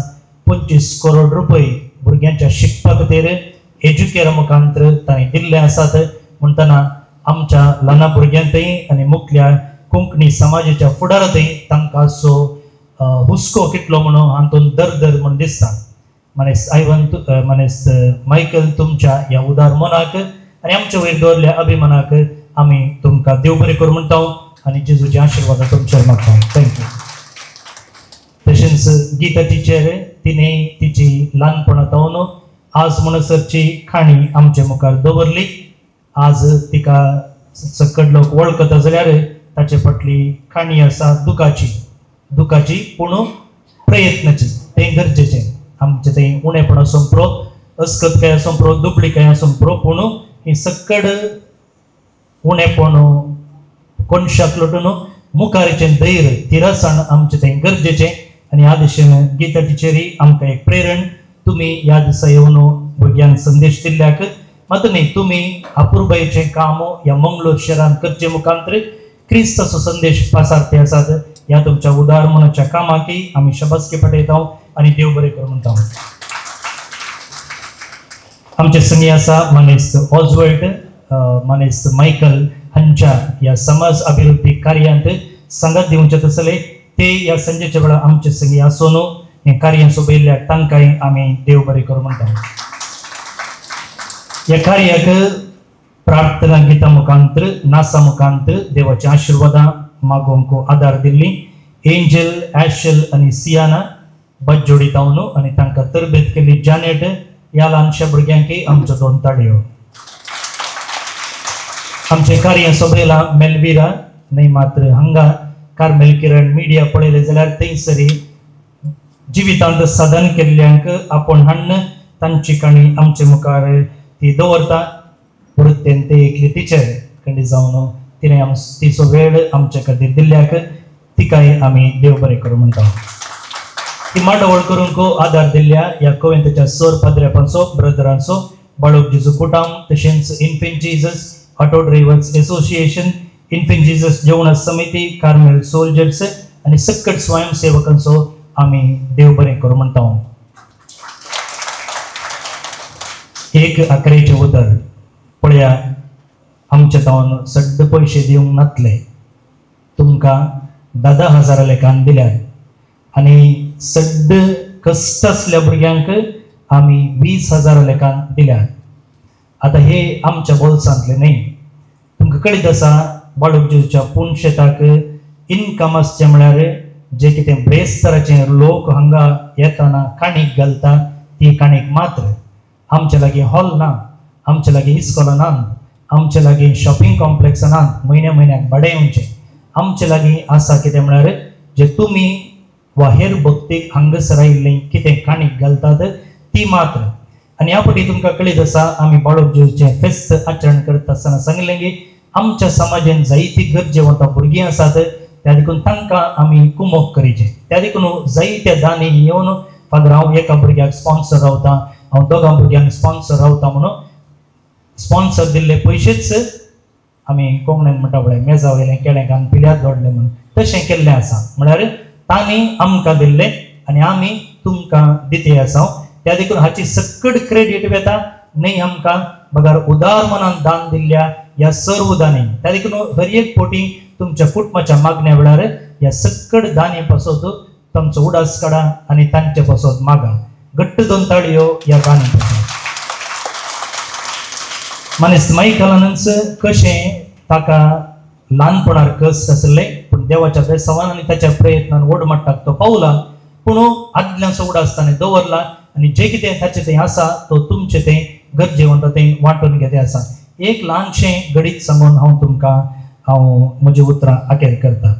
25 करोड रुपये भुरग्यांच्या शिकपा खातीर एज्युकेरा मुखांत्र तांणी दिल्ले आसात. म्हणटना आमच्या ल्हान भुरग्यांतय आनी मुखल्या कोंकणी समाजाच्या फुडारांतय तांकां असो हुस्को कितलो म्हणून हातूंत दर दर म्हूण दिसता. मानेस्त आयवन मानेस्त मायकल तुमच्या ह्या उदार मनाक आनी आमच्या वयर दवरल्या अभिमानाक आमी तुमकां देव बरें करूं म्हणटा आनी जेजूचे आशिर्वाद तुमचेर मागता. Thank you. तशेंच गीता टिचर तिणें तिची ल्हानपणा तावन आज म्हणसरची काणी आमचे मुखार दवरली. आज तिका सकड लोक वळखता जाल्यार ताचे फाटली काणी आसा दुखाची, दुखाची पूण प्रयत्नाची. तें गरजेचें. आमचें तें उणेपण आसूं पुरो, अस्कतकाय आसूं पुरो, दुबळीकाय आसूं पुरो, पूण ही सकड उणेपण कोनशाक लोटून मुखारचें धैर्य थिरसाण आमचें तें गरजेचें. आनी ह्या दिशेन गीता टिचरी आमकां एक प्रेरण तुमी ह्या दिसा येवन भुरग्यांक संदेश दिल्ल्याक मात न्ही तुमी अपुरबायेचें काम ह्या मंगळूर शहरांत करचे मुखांतर क्रिस्ताचो संदेश पासारते आसात. ह्या तुमच्या उदार मनाच्या कामाकी आमी शबासकी पठयता आनी देव बरें करूं म्हणटा. आमचे संगी आसा मानेस्त ऑजवर्ड मानेस्त मायकल हांच्या ह्या समाज अभिवृद्धी कार्यांत सांगात दिवचे तसले ते ह्या संजेच्या वेळार आमचे संगी आसून हें कार्य सोबयल्ल्या तांकांय आमी देव बरें करूं म्हणटा. ह्या कार्याक प्रार्थना गितां मुखांतर नासा मुखांतर देवाच्या आशिर्वादां मागोवंक आदार दिल्ली एंजल ॲशल आनी सियाना बज्जोडी तावन आनी तांकां तरबेत केल्ली जानेट ह्या ल्हानशा भुरग्यांकय आमच्यो दोन ताळयो. आमचें कार्य सोबयलां मेलविरा न्हय मात्र हांगा कार्मेल किरण मिडिया पळयलें जाल्यार थंयसरी जिवितांत साधन केल्ल्यांक आपोवन हाडून तांची काणी आमचे मुखार ती दवरता. वृत्तेन ते एकली टिचर कंडी जावन तिणें तिचो वेळ आमचे खातीर दिल्ल्याक तिकाय आमी देव बरें करूं म्हणटा. ती मांडावळ करूंक आदार दिल्ल्या ह्या कवितेच्या सर पाद्र्यापांचो ब्रदरांचो बाळूक जेजू कुटाम तशेंच Infant Jesus auto drivers association, Infant Jesus जेवणा समिती, कार्मेल सोल्जर्स आनी सक्कट स्वयंसेवकांचो आमी देव बरें करूं म्हणटा. एक आकरेचें उतर पळया आमच्या तावन सड्ड पयशे दिवंक नातले तुमकां 10,000 लेखान दिल्यात आनी सड्ड कश्ट आसल्या भुरग्यांक आमी 20,000 लेखान दिल्यात. आतां हे आमच्या बोल्सांतले न्हय. तुमकां कळीत आसा बाळूक जेजूच्या पूण शेताक इनकम आसचें म्हळ्यार जे कितें ब्रेस्तराचे लोक हांगा येताना काणीक घालता ती काणीक मात्र. आमच्या लागीं हॉल ना, आमच्या लागीं इस्कोलां ना, आमच्या लागीं शॉपिंग कॉम्प्लेक्सां ना, म्हयन्या म्हयन्याक भाडें येवचें. आमच्या लागीं आसा कितें म्हळ्यार जे तुमी वा हेर भक्तीक हांगासर आयिल्लीं कितें काणीक घालतात ती मात्र. आनी ह्या फावटी तुमकां कळीत आसा आमी बाळूक जेजूचें फेस्त आचरण करता आसतना सांगलें की आमच्या समाजान जायती गरजेवंत भुरगीं आसात त्या देखून तांकां आमी कुमोक करीचें. त्या देखून जायत्या दानी येवन फादर हांव एका भुरग्याक स्पॉन्सर रावता, हांव दोगां भुरग्यांक स्पॉन्सर रावता म्हणून स्पॉन्सर दिल्ले पयशेच आमी कोंकणीन म्हणटा पळय मेजा वयलें केळें घालून पिल्यार दोडलें म्हणून तशें केल्लें आसा. म्हळ्यार तांणी आमकां दिल्लें आनी आमी तुमकां दिते आसा. त्या देखून हाची सक्कड क्रेडीट वेता न्हय आमकां बगर उदार मनान दान दिल्ल्या ह्या सर्व दानी. त्या देखून हर एक पोटी तुमच्या कुटुंबाच्या मागण्या वेळार ह्या सक्कड दानी पासत तुमचो उडास काडा आनी तांचे पासत मागा. घट्ट दोन ताळयो ह्या दानी पासत. मानेस्त मायकलानच कशें ताका ल्हानपणार कश्ट आसले पूण देवाच्या बेसावान आनी ताच्या प्रयत्नान व्हड मट्टाक तो पावला. पूण आदल्यांचो उडास ताणें दवरला आनी जें कितें ताचें थंय आसा तो तुमचें तें गरजेवंत तें वांटून घेते आसा. एक ल्हानशें घडीत सांगून हांव तुमकां हांव म्हजी उतरां अखेर करता.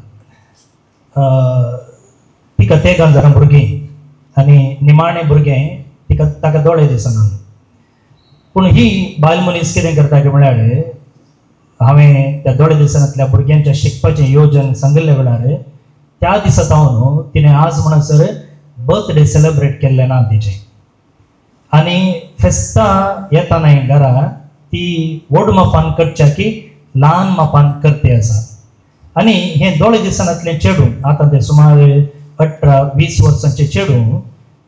तिका तेगां जाणां भुरगीं आनी निमाणें भुरगें तिका ताका दोळे दिसना. पूण ही बायल मनीस कितें करता की म्हळ्यार हांवें त्या दोळे दिसनातल्या भुरग्यांच्या शिकपाचें योजन सांगिल्ल्या वेळार त्या दिसा तावन तिणें आज म्हणसर बर्थडे सेलेब्रेट केल्लें ना तिचें. आनी फेस्तां येताना घरा ती व्हड मापान करच्या की ल्हान मापान करते आसा. आनी हें दोळे दिसनातलें चेडूं आतां तें सुमार 18-20 वर्सांचें चेडूं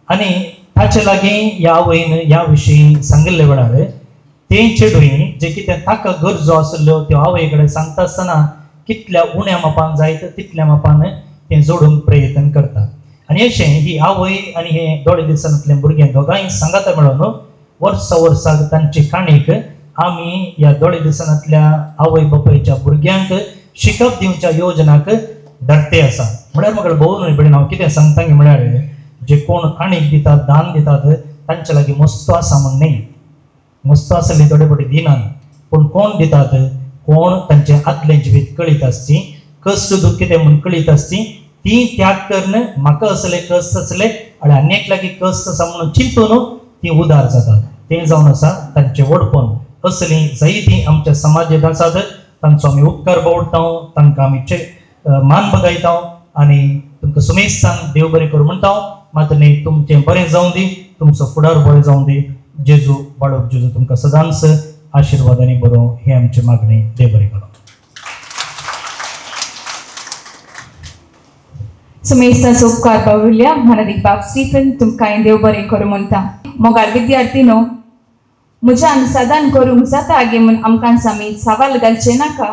आनी ताचे लागीं ह्या आवयन ह्या विशीं सांगिल्ले वेळार तें चेडूं जें कितें ताका गरजो आशिल्ल्यो त्यो आवय कडेन सांगता आसतना कितल्या उण्या मापान जायत तितल्या मापान तें जोडूंक प्रयत्न करता. आनी अशें ही आवय आनी हे दोळे दिसांतले भुरगें दोगांय सांगाता मेळोन वर्सा वर्साक तांचे काणयेक आमी ह्या दोळे दिसनांतल्या आवय बापायच्या भुरग्यांक शिकप दिवच्या योजनाक धाडटे आसा. म्हळ्यार म्हाका भोव न्हय भयण हांव कितें सांगता म्हळ्यार जे कोण काणीक दितात दान दितात तांचे लागीं मस्तो आसा म्हण न्हय, मस्तो आसले थोडे फावटी दिनात, पूण कोण दितात कोण तांचें आदलें जिवीत कळीत आसची, कश्ट दूख कितें म्हूण कळीत आसची, ती त्याग करून म्हाका असले कश्ट आसले आनी आनी लागीं कश्ट आसा म्हणून चिंतून ती उदार जातात. तें जावन आसा तांचें व्हडपण. असलीं जायतीं आमच्या समाजांत आसात, तांचो आमी उपकार बावडटा, तांकां आमी मान बगायता आनी तुमकां सुमेस्तान देव बरें करूं म्हणटा. मात न्ही तुमचें बरें जावं दी, तुमचो फुडार बरें जावं दी. जेजू बाळक जेजू तुमकां सदांच आशिर्वादांनी बरो हें आमचें मागणें. देव बरें करूं. सुमेस्ताचो उपकार बावुरल्या मानादीक बाब स्टीफन तुमकां देव बरें करूं म्हणटा. मोगाळ विद्यार्थी न्हू, म्हज्यान सादान करूंक जाता गे म्हूण आमकां आमी सवाल घालचें नाका.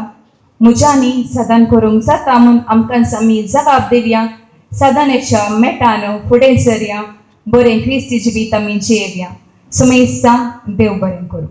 म्हज्यानी सादान करूंक जाता म्हूण आमकां आमी जबाब दिवया. सादानेच्या मेटान फुडें सरया, बरें क्रिस्ती जिवीत आमी जियेवया. सुमेस्ता देव बरें करूं.